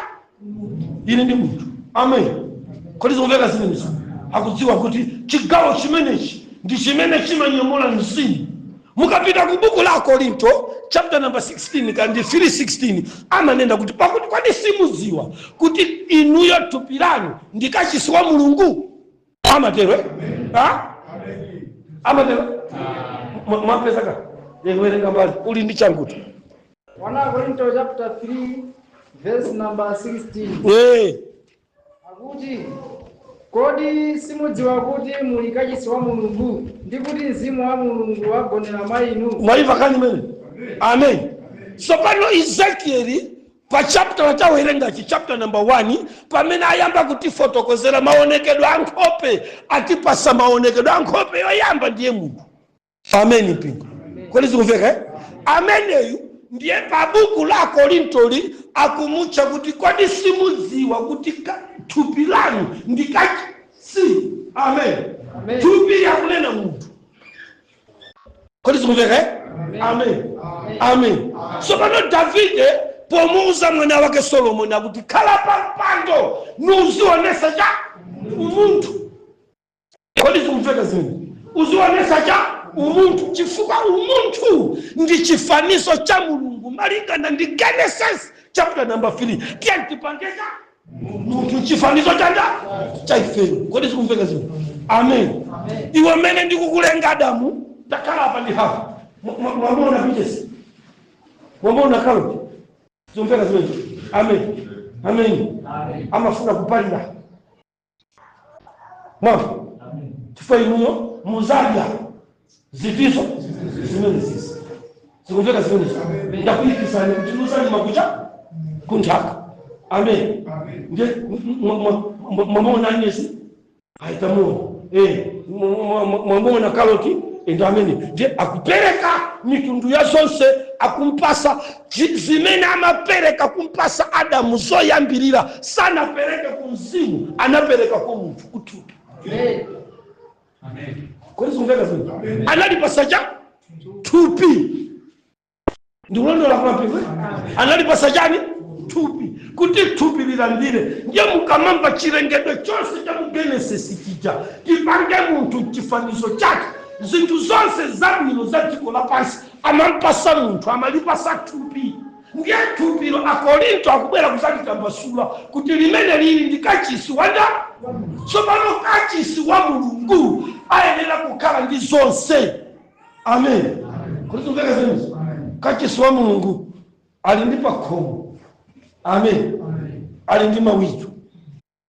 ili ndi munthu. Amen. Kodi zikumveka zimenezo? Akudziwa kuti chigawo chimenechi ndi chimene chimanyamula mzimu. Mukapita ku buku la Korinto chapter number 16 kandi 3:16, amanena kuti, "Pakuti kodi simudziwa kuti inuyo thupi lanu ndi kachisi wa Mulungu?" Amatero, eh? Ha? Amatero. Mwapeza ka werenga mbali, uli ndi changutu. 1 Korinto chapter 3 verse number 16. Akuti, kodi simudziwa kuti muli kachisi wa Mulungu, ndi kuti mzimu wa Mulungu wagonera mwa inu? Mwaimva kani mene? Amen. Tsopano Ezekieli pa chapter tawerengachi, chapter number 1, pamene ayamba kutifotokozera maonekedwe a nkhope, atipasa maonekedwe a nkhope yoyamba, ndiye munthu. Amen, mpingo. Kodi zikumveka, eh? Ameneyu ndiye pa buku la Korintoli akumutcha kuti, kodi simudziwa kuti thupi lanu ndi kachisi? Amen. Amen. Thupi yakunena munthu. Kodi zikumveka, eh? Amen, amen. Tsopano Davide pomuuza mwana wake Solomoni akuti, khala pa mpando nuzionesa cha umunthu. Kodi zikumveka zimene? Uzionesa cha umunthu, chifukwa umunthu ndi chifanizo cha Mulungu malingana ndi Genesis chapter number 3. Tiye tipange cha munthu chifanizo chanda cha ifeyo. Kodi zikumveka zimene? Amen. Iwe mmene ndikukulenga Adamu, takhala apa ndi Hava. Mwamuona pichesi, mwamuona karoti. Zikumveka zimene? Amen, amen. Amafuna kupalira mwamva, chifukwa inuyo muzadya zitizo zimene zizi. Zikumveka zimenezo? Ndakuyikisani kuti muzalima kucha kunthaka. Amen. Ndiye mwamuona anyezi, aitamuona, mwamuona karoti, ndo amene ndiye akupereka mitundu ya zonse, akumpasa zimene amapereka kumpasa Adamu zoyambirira, sanapereke ku mzimu, anapereka ku munthu, kuthupi. Kodi zikumveka zimene? Analipasa cha thupi. Ndikulondola kumampingo? Analipasa chani? Thupi, kuti thupi lilandire. Ndiye mukamamba chilengedwe chonse cha mu Genesis chija, tipange munthu chifanizo chake, zinthu zonse zabwino za dziko lapansi amampasa munthu, amalipasa thupi. Ndiye thupilo Akorinto akubwera kuzalitambasula kuti limene lili ndi kachisi wanda. Tsopano kachisi wa Mulungu ayenera kukhala ndi zonse. Amen. Kuti tumveka zimenezi, kachisi wa Mulungu ali ndi pakhomo, amen, ali ndi mawindo,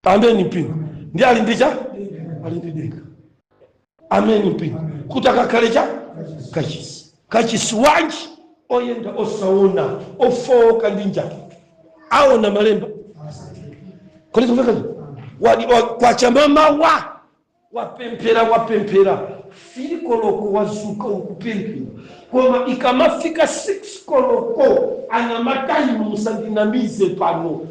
amen, mpingo, ndi ali ndi cha, ali ndi denga, amen, mpingo, kuti akakhale cha kachisi. Kachisi wanji? Oyenda osaona, ofowoka ndi njala aona malemba. Kodi tumveka? Kwachamamawa wapemphera, wapemphera 3 koloko, wazuka ukupemphera, koma ikamafika 6 koloko, anyamatainu musandinamize pano,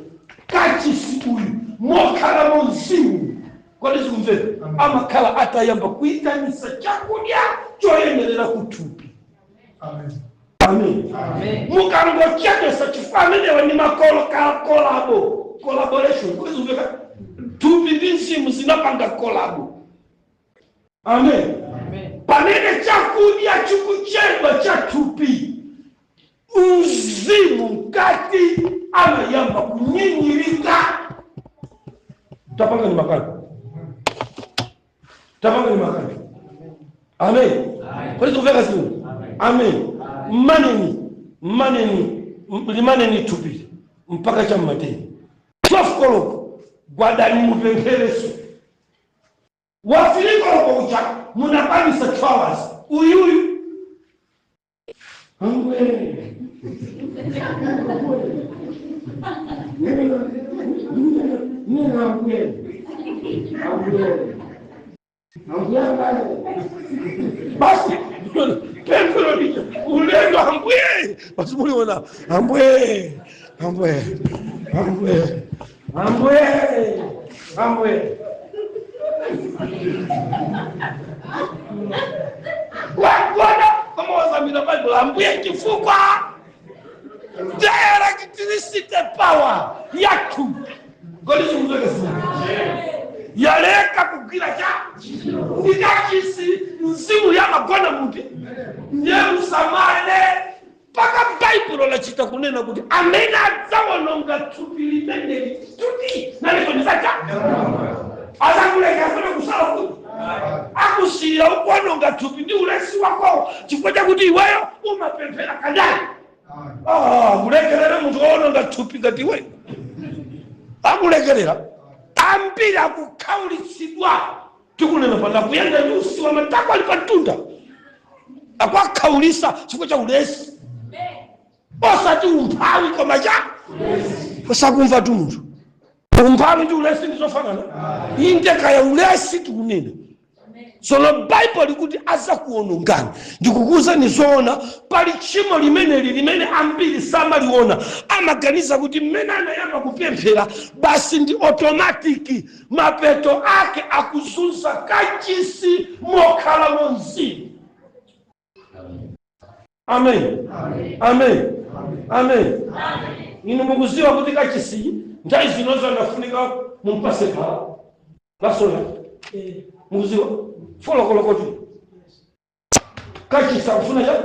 kachisi uyu mokhalamo mzimu, kodi zikumveka? Amakhala atayamba kuyitanisa chakudya choyenerera kuthupi. Amen. Mukangochedwesa, chifukwa amenewa ni makolo collabo, collaboration. Kodi zikumveka? Thupi ndi mzimu zinapanga collabo. Amen. Pamene chakudya chikuchedwa cha thupi, mzimu mkati amayamba kunyinyirika. Tapanga ni makani, tapanga ni makani. Amen. Kodi zikumveka zinu? Amen. Maneni, maneni, limaneni thupi mpaka chammateni 12 koloko, gwadani mupemphereso. Wa 3 koloko uja munakwanisa 2 hours, uyuyu angwe nina, ambuye, ambuye, ambuye, basi pemphero lija ulendo, ambuye, basi muliona, ambuye, ambuye, ambuye, ambuye, ambuye, wagona koma wazamira Bible, ambuye, chifukwa the electricity power yathu, kodi zikumveka? Yaleka kugwira cha ndikachisi, mzimu yamagona muti. Ndiye msamale, mpaka Baibulo lachita kunena kuti amene adzawononga thupi limeneli tuti naleso ndizacha azakuleka afuna kusala kuti akusiyira ukuononga thupi ndi ulesi wakowo, chifukwa chakuti iweyo umapemphera kandani. Ah, kulekerera munthu woononga thupi ngati iweyo akulekerera. Ambiri akukhaulitsidwa. Tikunena pano akuyenda ndi usiwa, matako ali pamtunda, akuakhaulisa chifukwa cha ulesi, osati umphawi koma cha osakumva tu munthu. Umphawi ndi ulesi ndizofanana? Inde, kaya ulesi tikunena. Tsono Baibulo likuti azakuonongani. Ndikukuwuzani zoona, pali tchimo limeneli limene ambiri samaliona. Amaganiza kuti mmene anayamba kupemphera basi ndi automatic. Mapeto ake akuzunza kachisi mokhalamo mzimu. Amen, amen, amen. Inu mukuziwa kuti kachisi nthawi zinozo anafunika mumpase phala lasoya. Mukuziwa folokolokoti kachisi akufuna cha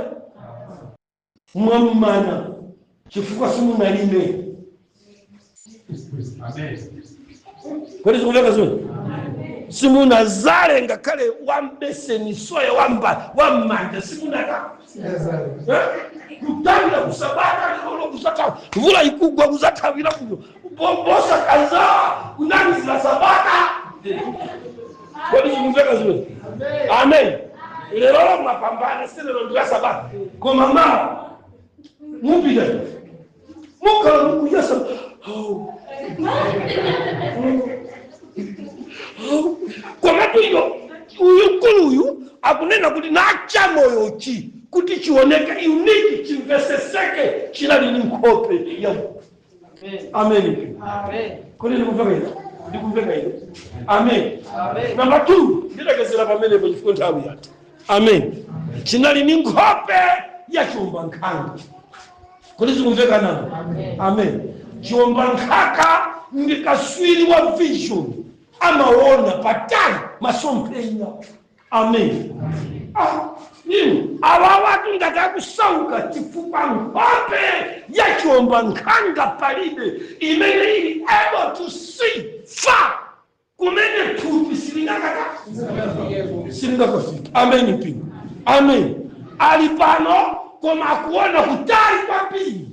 mwammana chifukwa simunalime. Kodi zikumveka zimene? Simunazale ngakhale wambeseni soya wamba wammanja, simunaka. Eh? Kutawira kusabata lero kuzathawa, mvula ikugwa, kuzathawira kuno bosa kaza kunamizira sabata. Kodi zikumveka zimene? Amen. Lero mwapambana, si lero ndila sabata, koma mawa mupita mukhala mukuyesa. Oh. Komatu iyo uyu mkuluyu akunena kuti nachamoyochi kuti chioneke unique, chimveseseke, chinali ni nkhope ya Amen. Kodi ndikumveka ino? Ndikumveka ino? Amen. Namba 2, ndilekezera pamenepo chifukwa nthawi yatha. Amen. Chinali ni nkhope ya chiwombankhanga. Kodi zikumveka nanu? Amen. Chiwombankhanga ndi kaswiri wa vision, amaona patali, masomphenya. Amen. Ah, inu awa watu ngati akusauka chifukwa nkhope ya chiwombankhanga palibe, imene ili able to see far kumene thupi silingakata silingakafika. Amen mpingo. Amen. Ali pano koma akuona kutali kwambiri.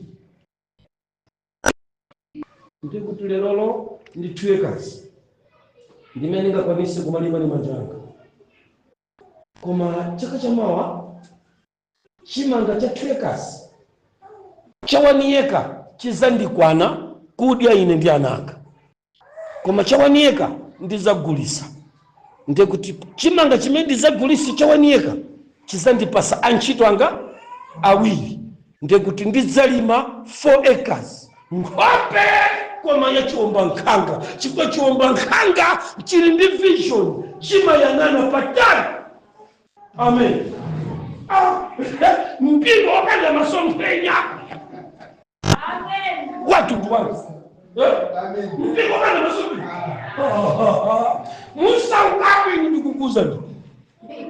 Ndikuti lerolo ndi 2 acres ndimene ndingakwanise kumalima ndi manja anga, koma chaka chamawa chimanga cha 2 acres cha 1 acre chizandikwana kudya ine ndi ana anga, koma cha 1 acre ndizagulisa. Ndekuti chimanga chimene ndizagulisa cha 1 acre chizandipasa antchito anga awiri, ndekuti ndidzalima 4 acres. Nkhope koma ya chiwombankhanga, chifukwa chiwombankhanga chili ndi vision, chimayang'ana patali. Amen. Ah, mpingo wopanda masomphenya watundu wangu. Eh? Mpingo wopanda masomphenya musaukapo. Inu ndikukuza ndi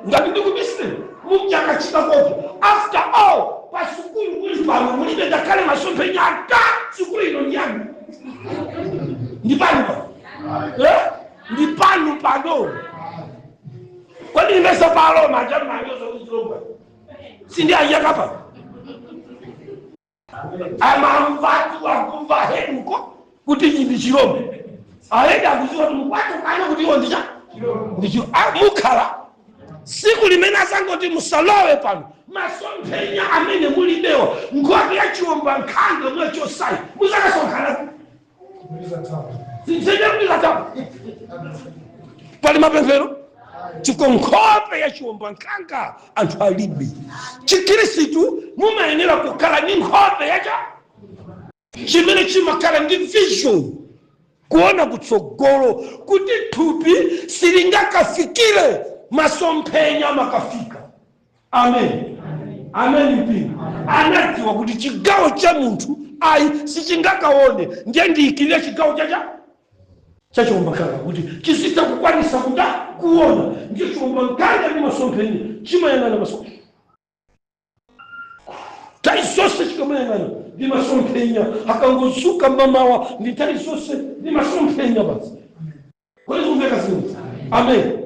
ngati ndikubisire muchakachika kopo. After all, pa sukulu muli pano mulibe ngakhale masomphenya ata sukulu ino ndi yanu, ndi pano pano. Eh? Ndi pano pano. Kodi ndimesa paloma achamanyoza kuti chilomba sindi ayakapa amamvatu akumva heduko kuti ichi ndi chilombo. Ahedi akuziwa kuti mukwatukana kuti iwo ndicha ndicho. Mukhala siku limene asangoti musalowe pano, masomphenya amene mulibewa, nkhope ya chiwombankhanga mwachosayi, muzakasonkhana zinzenyakulizatapo pali mapemphero, chifukwa nkhope ya chiwombankhanga anthu alibe. Chikhristu mumayenera kukhala ndi nkhope yacha chimene chimakhala ndi vision, kuona kutsogolo kuti thupi silingakafikire, masomphenya amakafika. Amen, amen mpingo. Anadziwa kuti chigawo cha munthu ayi sichingakaone, ndiye ndiyikirire chigawo chacha cha chiwombankhanga kuti chizitha kukwanisa kuda kuona. Ndiye chiwombankhanga ndi masomphenya, chimayang'ana maso nthawi zonse. Chikamayang'ana ndi masomphenya, akangozuka mamawa ndi nthawi zonse ndi masomphenya basi. Kodi zikumveka zinthu? Amen.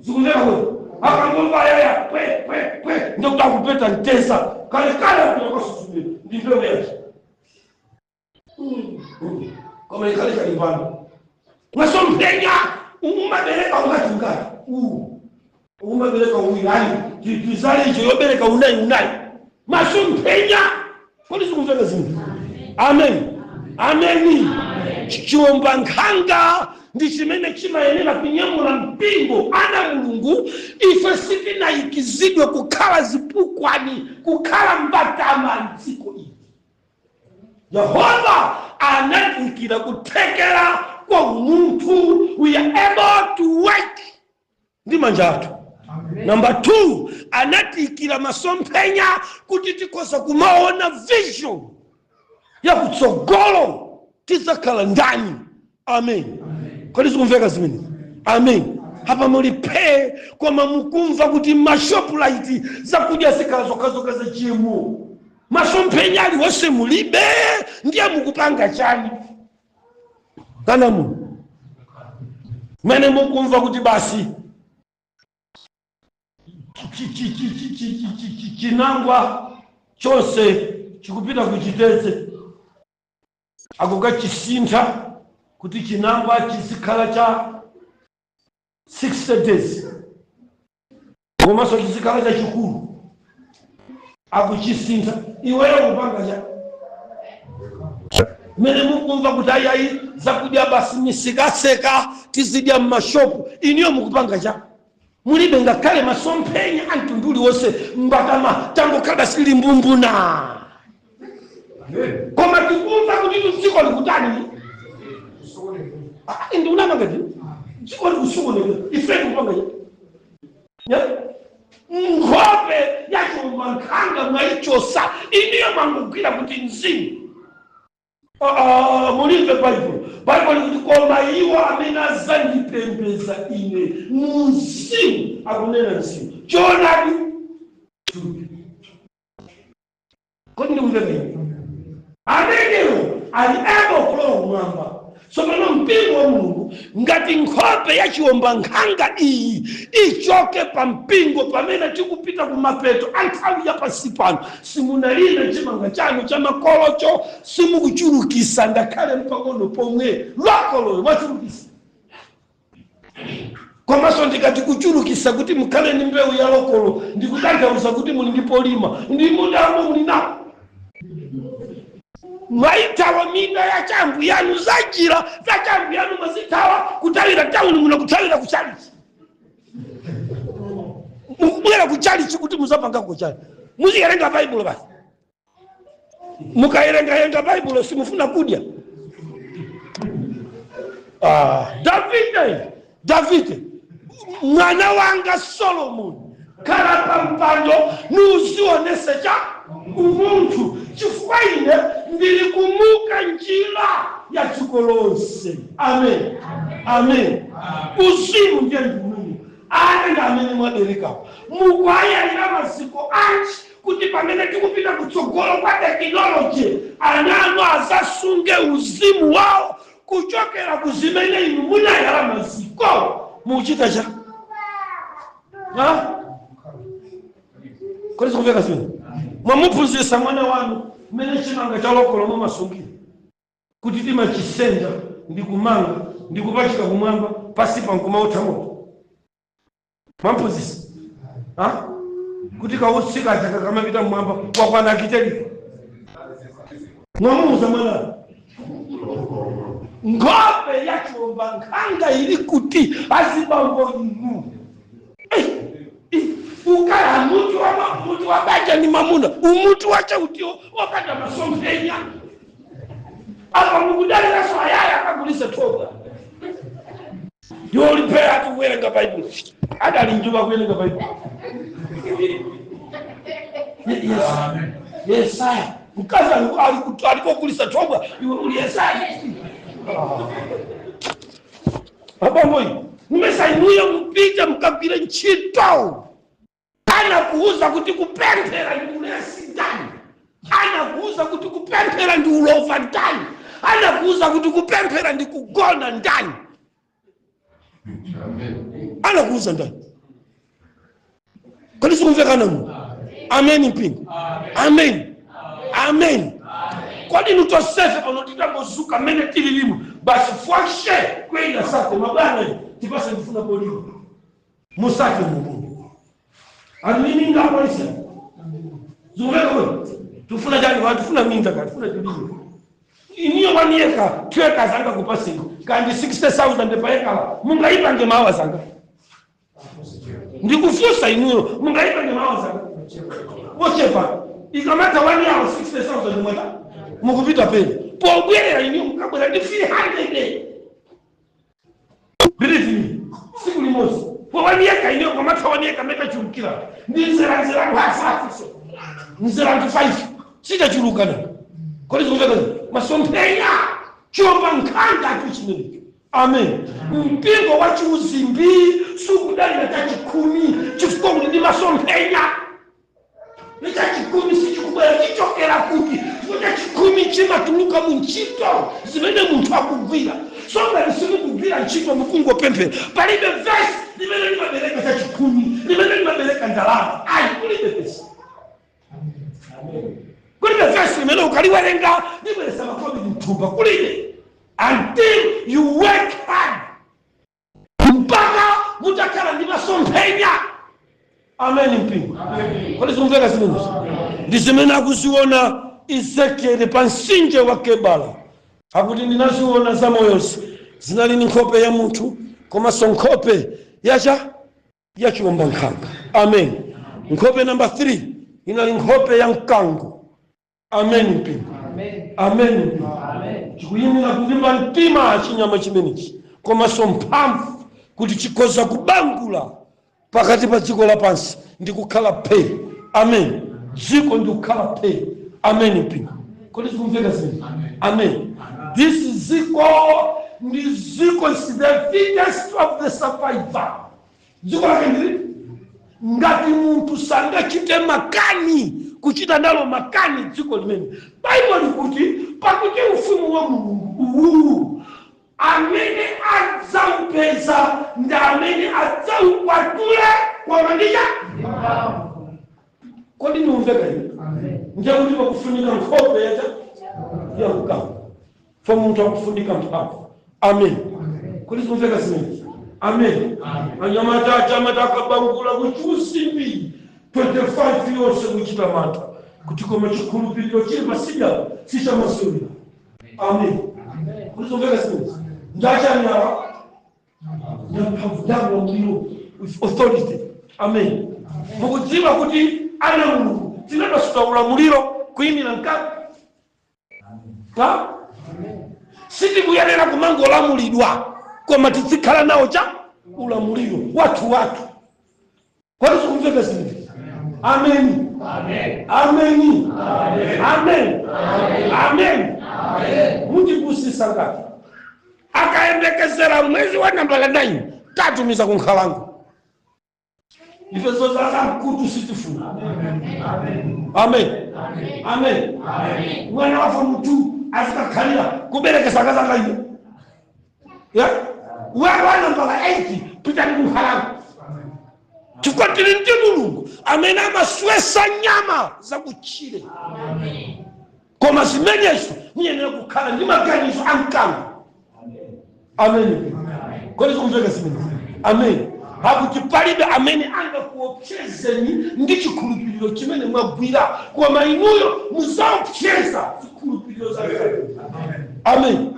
Zikumveka kodi? Akangomva yaya pwe pwe pwe, ndikuti akupeta mtesa kalekale, akupita kwasusumira ndi mbewu yake, koma ikhale chalimbano. Masomphenya umabereka ungati ungati uwu umabereka uwiri, ayi, tizale icho yobereka unayi unayi. Masomphenya, kodi zikumveka zinthu? Amen, ameni. Chiwomba nkhanga ndi chimene chimayenera kunyamula mpingo. Ana Mulungu, ife sitinayikizidwe kukhala zipukwani, kukhala mbatama mdziko ili. Yehova anatiyikira kuthekera kwa umunthu. We are able to work ndi manja athu. Number 2, anatiyikira masomphenya kuti tikhoza kumaona vision yakutsogolo, tidzakhala ndani. Amen. Kodi zikumveka zimene? Amen. Apa muli phee, koma mukumva kuti ma Shoprite zakudya zikhala zokhazokha za GMO. Masomphenya aliwonse mulibe, ndiye mukupanga chani kana muno mene mukumva kuti basi chinangwa chonse chikupita kuchiteze, akukachisintha kuti chinangwa chizikhala cha 60 days, komanso chizikhala chachikulu, akuchisintha, iweyo kupanga cha mene mukumva kuti ayiayi, zakudya basi misikaseka, tizidya mmashopu, iniyo mukupanga cha? Mulibe ngakhale masomphenya a mtundu uliwonse. Mbatama, tangokhala basi limbumbuna, koma tikumva kuti dziko likutani? Ah, ndikunama ngati dziko likusokonekera, ife tikupanga cha? Nkhope yachiwomba nkhanga mwayichosa, iniyo mwangogwira kuti mzimu. Ah, ah, mulimve Baibulo. Baibulo likuti, "Koma iwo amene azandipembeza ine mumzimu," akunena mzimu, "choonadi." Kodi ndikumveka ine? Amenewo ali able kulowa kumwamba. Tsopano mpingo wa Mulungu, ngati nkhope ya chiwomba nkhanga iyi ichoke pa mpingo pamene tikupita kumapeto a nthawi ya pansi pano, simunalime chimanga chanu cha makolocho, simukuchulukisa ngakhale mpang'ono pomwe. Lwakoloyo mwachulukisa, komanso ndikati kuchulukisa kuti mukhale ndi mbewu ya lokolo, ndikutanthauza kuti muli ndi polima, ndi mundamo muli nawo. Mwaithawa minda ya chambu yanu, zajira za chambu yanu mwazithawa, kutawira tauni muno, kuthawira kuchalichi. Mukubwera kuchalichi kuti muzapangako chani? Muziyerenga Baibulo basi. Mukayerengayenga Baibulo, simufuna kudya. Ah, Davide, Davide, "Mwana wanga Solomoni, khala pa mpando niuzionese cha umunthu, chifukwa ine ndili kumuka njira ya dziko lonse." Amen, amen. Uzimu ndiye ndimene ana ndi amene mwaberekawo mukuayalira maziko anji kuti pamene tikupita kutsogolo kwa tekinoloji, ana anu azasunge uzimu wawo kuchokera ku zimene inu munayala maziko? Mukuchita cha? Ha? Kodi zikumveka zimene? Mwamuphunzitsa mwana wanu mmene chimanga cha lokolo mumasungira, kuti timachisenda ndi kumanga ndi kupachika kumwamba, pasi pankumautha moto? Mwamphunzitsa? Ha? Kuti kautsika chaka kamapita mmwamba wakwana akiteriko? Mwamuuza mwana? Nkhope yachiwomba nkhanga ili kuti, azibambo inu? Eh, eh, ukaya mutu wa mutu wa banja ni mamuna, umutu wache utiwo wapata masomphenya? Apa mukudaliraso ayaya akagulise thoka. Iwo ulipera ati kuwerenga Baibulo, adali njuba kuwerenga Baibulo. Yesaya, mkazi alikogulisa thobwa, iwe uli Yesaya. Abambo iyi mumesa inuyo mupite mukagwire ntchito. Anakuuza kuti kupemphera ndi ulesi ndani? Anakuuza kuti kupemphera ndi ulova ndani? Anakuuza kuti kupemphera ndi kugona ndani? Anakuuza ndani? Kodi sikumvekana mu? Amen mpingo, amen, amen. Kodi nutosefe pano titangozuka mmene tililimu, basi fwashe kuyenda. Ikaida sate mabwana, tipase, ndifuna polima. Musake Mulungu ali ni minda apolisa zikumveka kuti tifuna chani? Kwa tifuna minda ka tifuna chilimo. Iniyo 1 acre, 2 acres anga kupasika kandi 60,000 pa ekala, mungaipange mawa zanga? Ndikufusa inuyo, mungaipange mawa zanga? Wochepa ikamata 1 hour, 60,000 mwata mukupita pele pobwerera iniyo mukabwera ndi 300. Believe me, siku limodzi po 1 acre iniyo kamata 1 acre mekachulukira ndi nzeranzera anthu, nzera anthu 5 sitachulukana. Kodi zikumveka? Masomphenya chiomba nkhanga tu chimenecho. Amen. Mpingo wa chiuzimbi sukudalira chachikhumi chifukwa kuti ndi masomphenya ni chachikumi sichikubwera. Chichokera kuti? Chifukwa chachikhumi chimatuluka mu ntchito zimene munthu akugwira. So ngati simukugwira ntchito, mukungopemphera, palibe vesi limene limabereka chachikhumi, limene limabereka ndalama. Ayi, kulibe vesi, kulibe vesi limene ukaliwerenga libweresa makobiri mthumba. Kulibe, until you work hard mpaka mutakhala ndi masomphenya. Amen, mpingo. Kodi zikumveka zimenezo? Ndi zimene akuziona Ezekieli pa mtsinje wa Kebala. Akuti ndinaziona zamoyozi zinali ndi nkhope ya munthu komanso nkhope yacha yachiwomba nkhanga. Amen. Nkhope namba 3 inali nkhope ya mkango. Amen, mpingo. Amen, mpingo. Chikuyimira kulimba mtima chinyama chimenechi komanso mphamvu kuti chikhoza kubangula pakati pa dziko lapansi ndi kukhala phe. Amen. Dziko ndi kukhala phe. Amen, mpingo. Kodi zikumveka zimene? Amen. This ziko ndi ziko is the fittest of the survivor. Dziko lake ndili ngati munthu sangachite makani, kuchita nalo makani dziko limene Baibulo likuti, pakuti ufumu wa Mulungu uwu amene adzaupeza ndi amene adzaukwatule koma ndicha. Kodi niumveka ine? Ndiye kuti pakufunika nkhope yacha ya mkango fo munthu akufunika mphamvu. Amen. Kodi zikumveka zimenezi? Amen. Anyamata achamata akabangula kuchiusimbi 25 yonse kuchita mantha kuti koma chikhulupiriro chili pasija sichamasewera. Amen. Kodi zikumveka zimenezi? Ndachanyawa ndamphamvu ndakulamuliro with authority. Amen. Mukudziwa kuti ana Mulungu tinapasula ulamuliro kuyimira mkati ha? Sitikuyenera kumangolamulidwa koma tizikhala nawo cha ulamuliro wathu wathu. Kodi zikumveka zimenezi? Ameni, ameni, amen, amen. Mutipusisa ngati akayembekezera mwezi wa nambala 9 tatumiza ku nkhalango. Ife zozaza mkutu sitifuna. Amen, amen. Mwana wafa mutu azikakhalira kubereka sakazaka ine ya wa nambala 8, pitani ku nkhalango chifukwa tili ndi Mulungu amene amaswesa nyama zakutchire. Koma zimenezo muyenera kukhala ndi maganizo a mkango. Amen. Kodi zikumveka zimenezi? Amen. Akuti palibe amene angakuopsezeni ndi chikhulupiriro chimene mwagwira, koma inuyo muzaopseza zikhulupiriro za. Amen.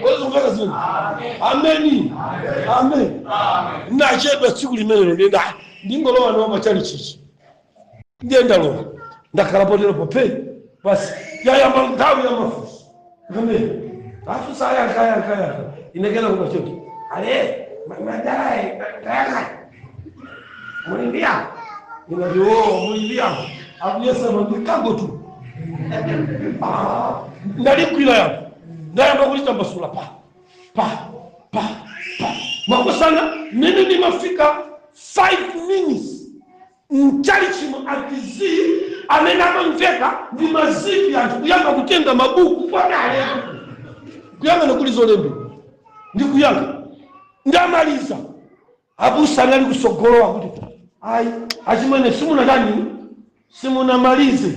Kodi zikumveka zimenezi? Ameni, amen. Nachedwa tsiku limenelo ndenda ndingolowa nawo pachali chichi, ndiye ndalowa, ndakhala potero pope basi. Yayamba nthawi ya mafunso. Amen. Afunsa, ayankha, ayankha, ayankha. Inekera kukachoti ale madalayi ndayaka mulindiya. Inati o mulindiya akuyesama ndikango tu. Ah, ndaligwira yapo, ndayamba kulitambasula pa pa pa pa makosana. Mene ndimafika 5 minutes mchali chimo atizi amene amamveka ndi mazipi, anthu kuyamba kutenga mabuku kwadale kuyang'ana kuli zolembe ndi kuyankha. Ndamaliza, abusa anali kusogolowa kuti ayi achimwene, simunatani, simunamalize,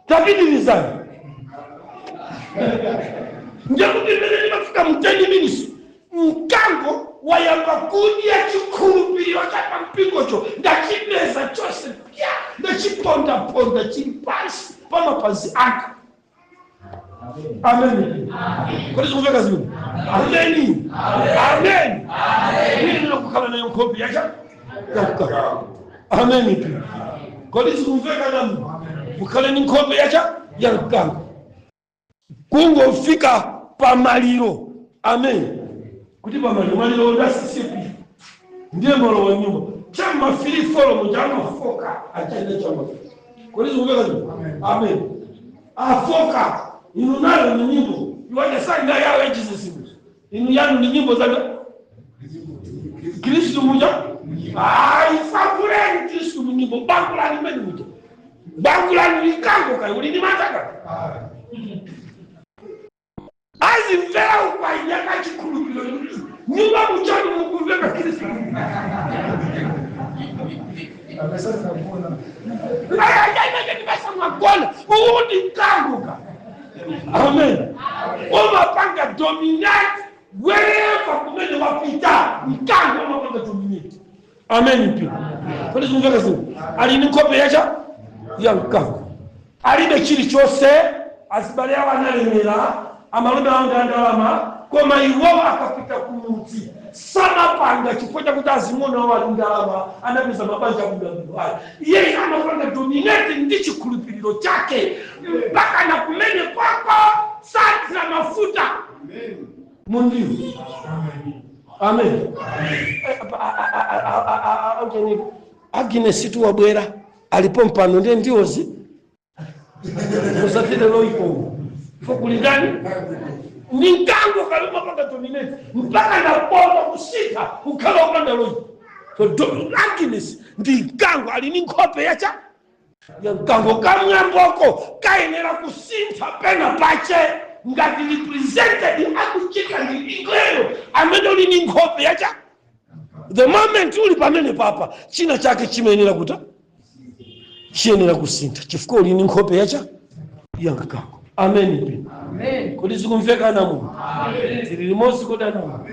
tapitirizani. Ndekuti mmene ndimafika mu 10 minutes mkango Wayamba kudya chikhulupiriro cha pampingocho. Ndachimeza chose pya, ndachipondaponda, chili pansi pamapazi anga. Amen. Kodi zikumveka zimene? Ameni, amen. Ine kukhala nayo nkhope yacha yakukhala. Ameni pi. Kodi zikumveka namu? Mukhale ni nkhope yacha ya mkango. Kungofika pamaliro, amen, kuti pamaliro, maliro ndasisipi, ndiye malo wa nyumba chamafilifolo muja amafoka achaenda chama. Kodi zikumveka zimene? Amen. Afoka inu nayo ni nyimbo iwajasanga yawo yachizisimu. Inu yanu ni nyimbo za Kristu muja. Ayi, fakuleni Kristu munyimbo, bangulani mene muja, bangulani mikango kai ulini mataka azimvera ukwainyaka chikhulupiriro nyumba muchani mukumveka Kristu. Amesa tinagona. Ayayayayandibasa mwagona. Uwu ndi mkango ka. Amen. Umapanga dominate wherever kumene wapita. Mkango umapanga dominate. Amen pi. Kodi zikumveka zino? Ali ni nkhope yacha ya mkango, alibe chilichonse. Azibale awo analemera, amalume awo ndi andalama, koma iwowo akapita kumudzi samapanga chifukwa chakuti azing'ono awo ali ndalama, anapeza mabanja abwinobwino. Ayi, iye amapanga dominate ndi chikhulupiriro chake mpaka na kumene kwako sathira mafuta mundiwo. Amen. Agnes tu wabwera, alipo mpano, ndiye ndiwozi musatire loiko fokulindani ni mkango kalima panga dominate mpaka napoma kusika kukhala upanda loiko. So Agnes ndi mkango, ali ni nkhope yacha ya mkango. Kamwamboko kayenera kusintha pena pache ngati represented akuchita ndi ingweyo amene uli ni nkhope yacha. The moment uli pamene papa, china chake chimayenera kuta chiyenera kusintha chifukwa uli ni nkhope yacha ya mkango. Amen pi. Kodi zikumveka namu? Tili limodzi kodi anamu?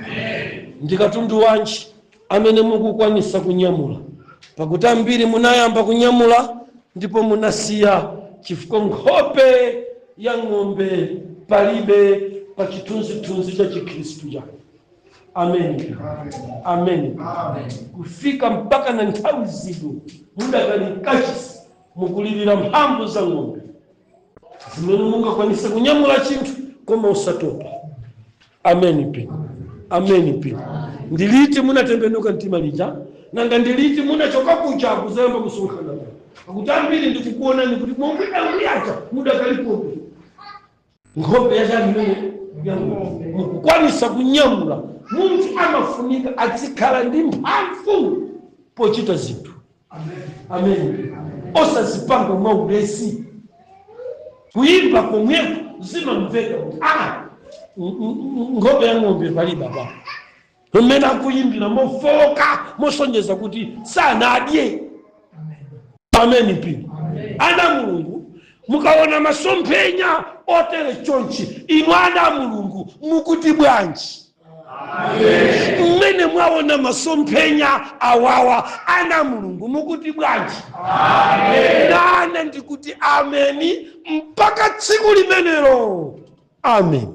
Ndi katundu wanji amene mukukwanisa kunyamula? Pakuti ambiri munayamba kunyamula ndipo munasiya chifukwa nkhope ya ng'ombe palibe pa chithunzithunzi cha chikhristu chake. Amen, amen. Kufika mpaka na nthawi zino mudakali kachisi, mukulirira mphamvu za ng'ombe zimene mungakwanise kunyamula chinthu koma usatopa. Amen pi, amen pi. Ndiliti munatembenuka mtima lija? Nanga ndiliti munachoka kuja kuzayamba kusonkhana pano? Pakuti ambiri ndikukuonani kuti momwe uyacha mudakalipobe nkhope yachani imene ya ng'ombe mukukwanisa kunyamula. Munthu amafunika azikhala ndi mphamvu pochita zinthu. Amen. Osazipanga mwaulesi. Kuyimba komweko zimamveka kuti ah, nkhope ya ng'ombe palibe apa mmene akuyimbira mofoka, mosonyeza kuti sanadye. Amen pi. Ana Mulungu, mukaona masomphenya otere chonchi, inu ana a Mulungu mukuti bwanji mmene mwaona masomphenya awawa? Ana a Mulungu mukuti bwanji? Nane ndikuti ameni mpaka tsiku limenelo. Amen.